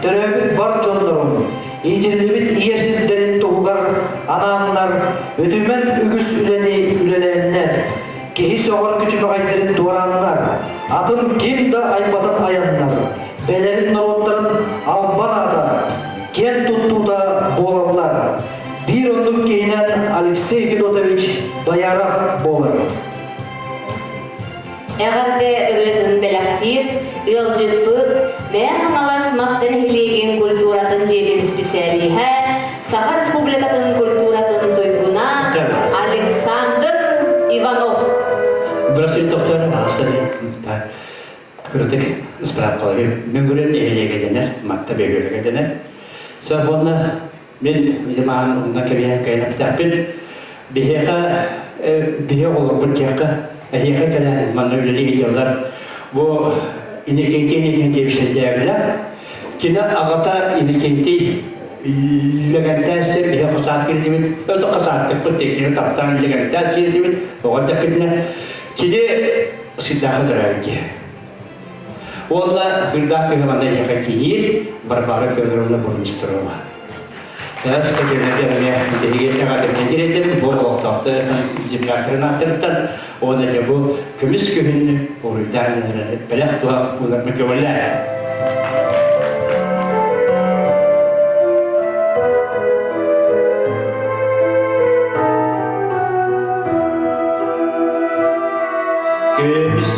төрөөбүт бар дьоннорун, иитиллибит ийэ сирдэрин туһугар анааннар үтүмэн үгүс үлэни үлэлээннэр, киһи сөҕөр күчүмэҕэйдэрин туорааннар, атын ким да айбатын айаннар, бэлэрин норуоттарын албан аатын. Бояров буолар. Эҕэрдэ ырыатын бэлэхтиир ыалдьыппыт Мэҥэ Хаҥалас Матта нэһилиэгин культуратын дьиэтин исписээлииһэ, Саха Республикатын культуратын туйгуна Александр Иванов. Здравствуйте, доктор. Кырытык справкалары Мөҥүрэн нэһилиэгэ дэнэр, Матта бөһүөлэгэ дэнэр. Сэ уонна мин видимо умнан кэбиһэн кайнаппытаахпын. Биһиэхэ биһи оҕолорбут диэххэ эһиэхэ кэлэн манна үлэлии дьаллар. Бу Иннокентий Иннокентьевич Сентября кини аҕата Иннокентий Лэгэнтээс сир биһи хосаат киирдибит, өтө хосааттыкпыт кини таптаан Лэгэнтээс киирдибит, оҕо эрдэхпитинэ кини сыдааха төрөөбүт киһи. Уонна Гырдаах кыһа манна эһиэхэ кийиит Варвара Федоровна Бурмистрова. Биһиги бу олохтоохтор земляктарын ааттарыттан уонна дьэ бу көмүс күһүн уруйдаан бэлэх туһах уларма көмөлөөр. Көмүс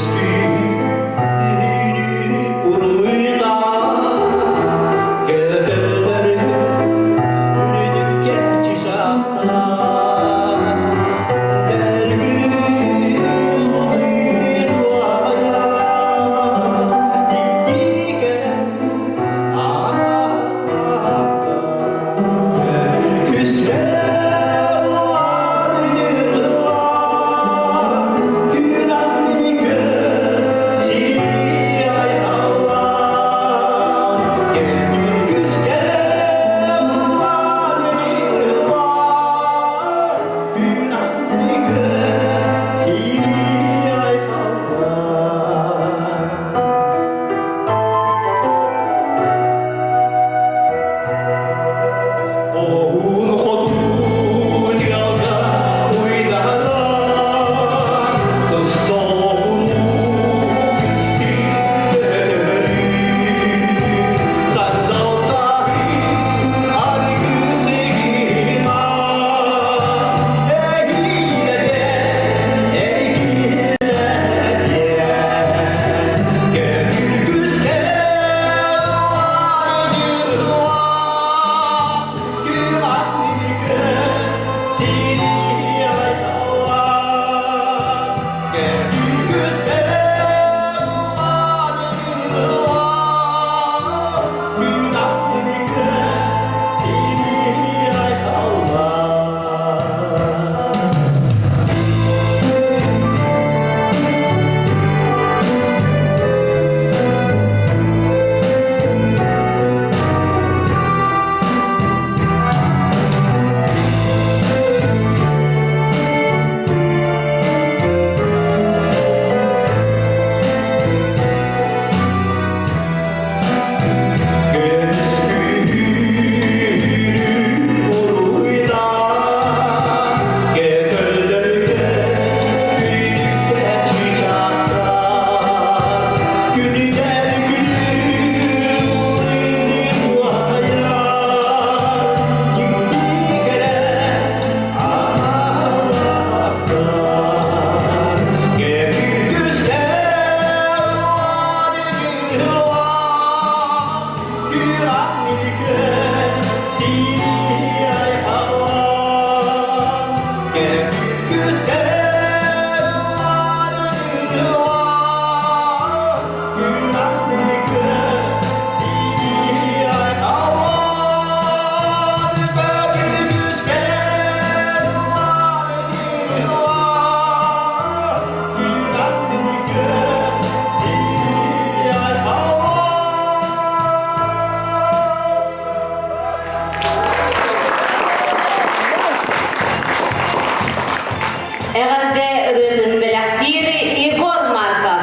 Эҕэрдэ ырыатын бэлэхтиир Егор Марков.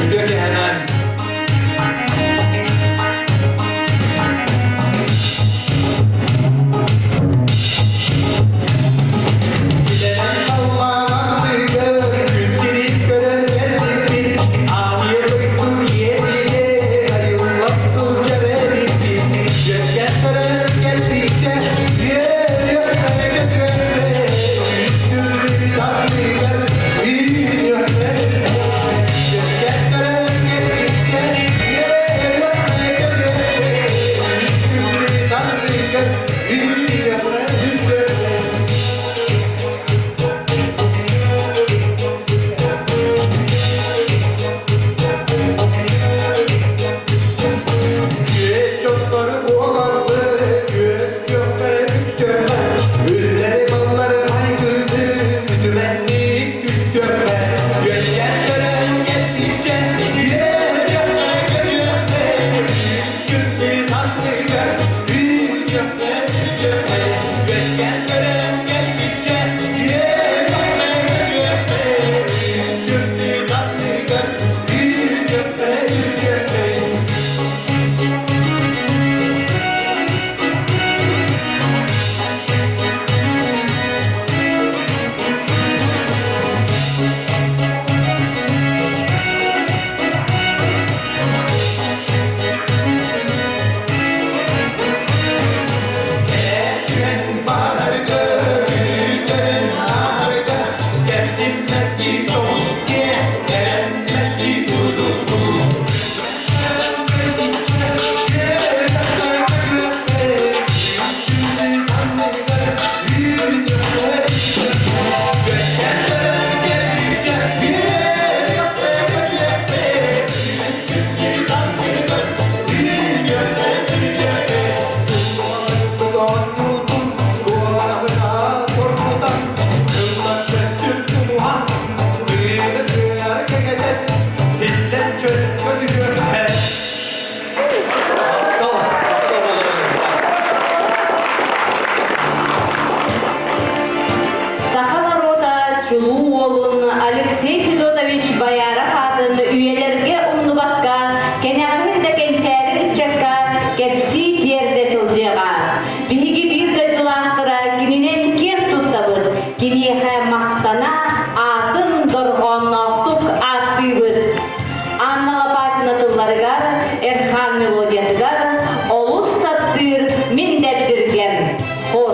Үтүө кэһэнэн Күн сирин көрөн кэлбиппит, аан ийэ дойду иэнигэр айыллан сылдьар. суолун Алексей Федотович Бояров аатын үйэлэргэ умнубакка, кэнэҕэһин да кэнчээри ыччакка кэпсии тиэрдэ сылдьыаҕа. Биһиги биир дойдулаахтара кининэн киэн туттабыт, киниэхэ махтана, аатын дорҕоонноохтук ааттыыбыт. Анна Лопатина тылларыгар, Эрхан мелодиятыгар олус таптыыр мин дэбдиргэм хор.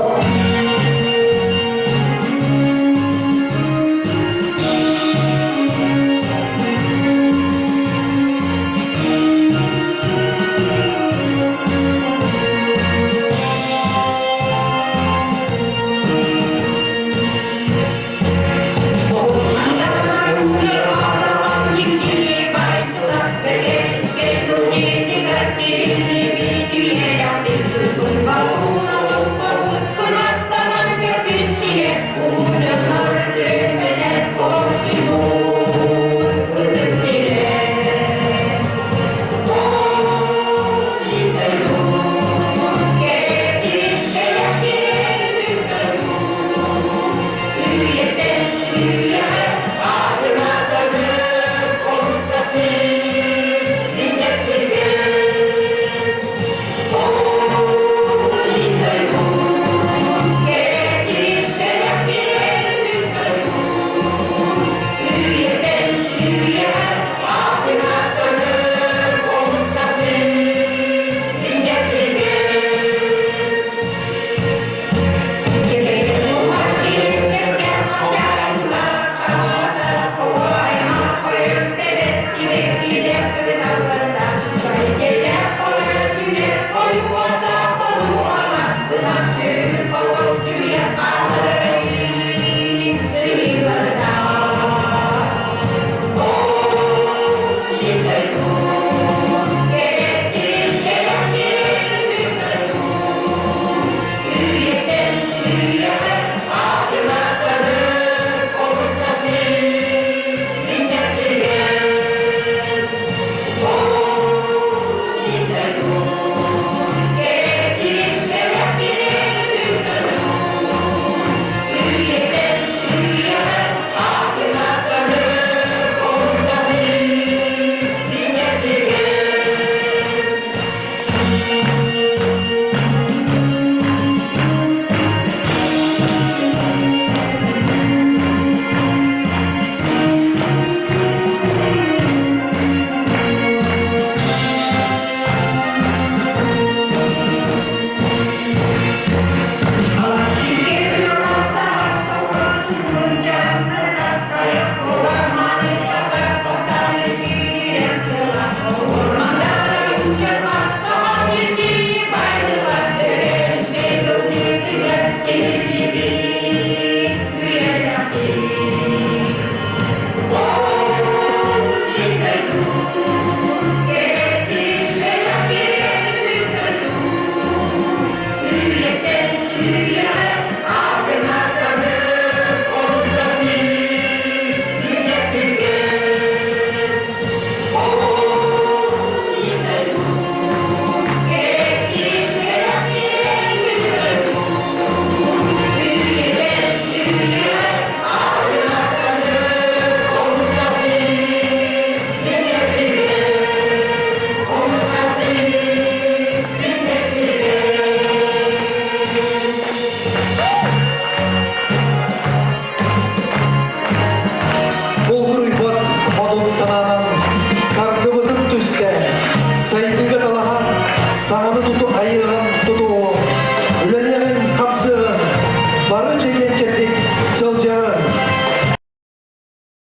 Булгуруйбат модун санаанан саргыбытын түстээн, сайдыыга талаһан, саҥаны туту айыаҕын тутуоҕуҥ, үлэлиэҕиҥ-хамсыаҕыҥ, бары чэгиэн-чэбдик сылдьыаҕыҥ.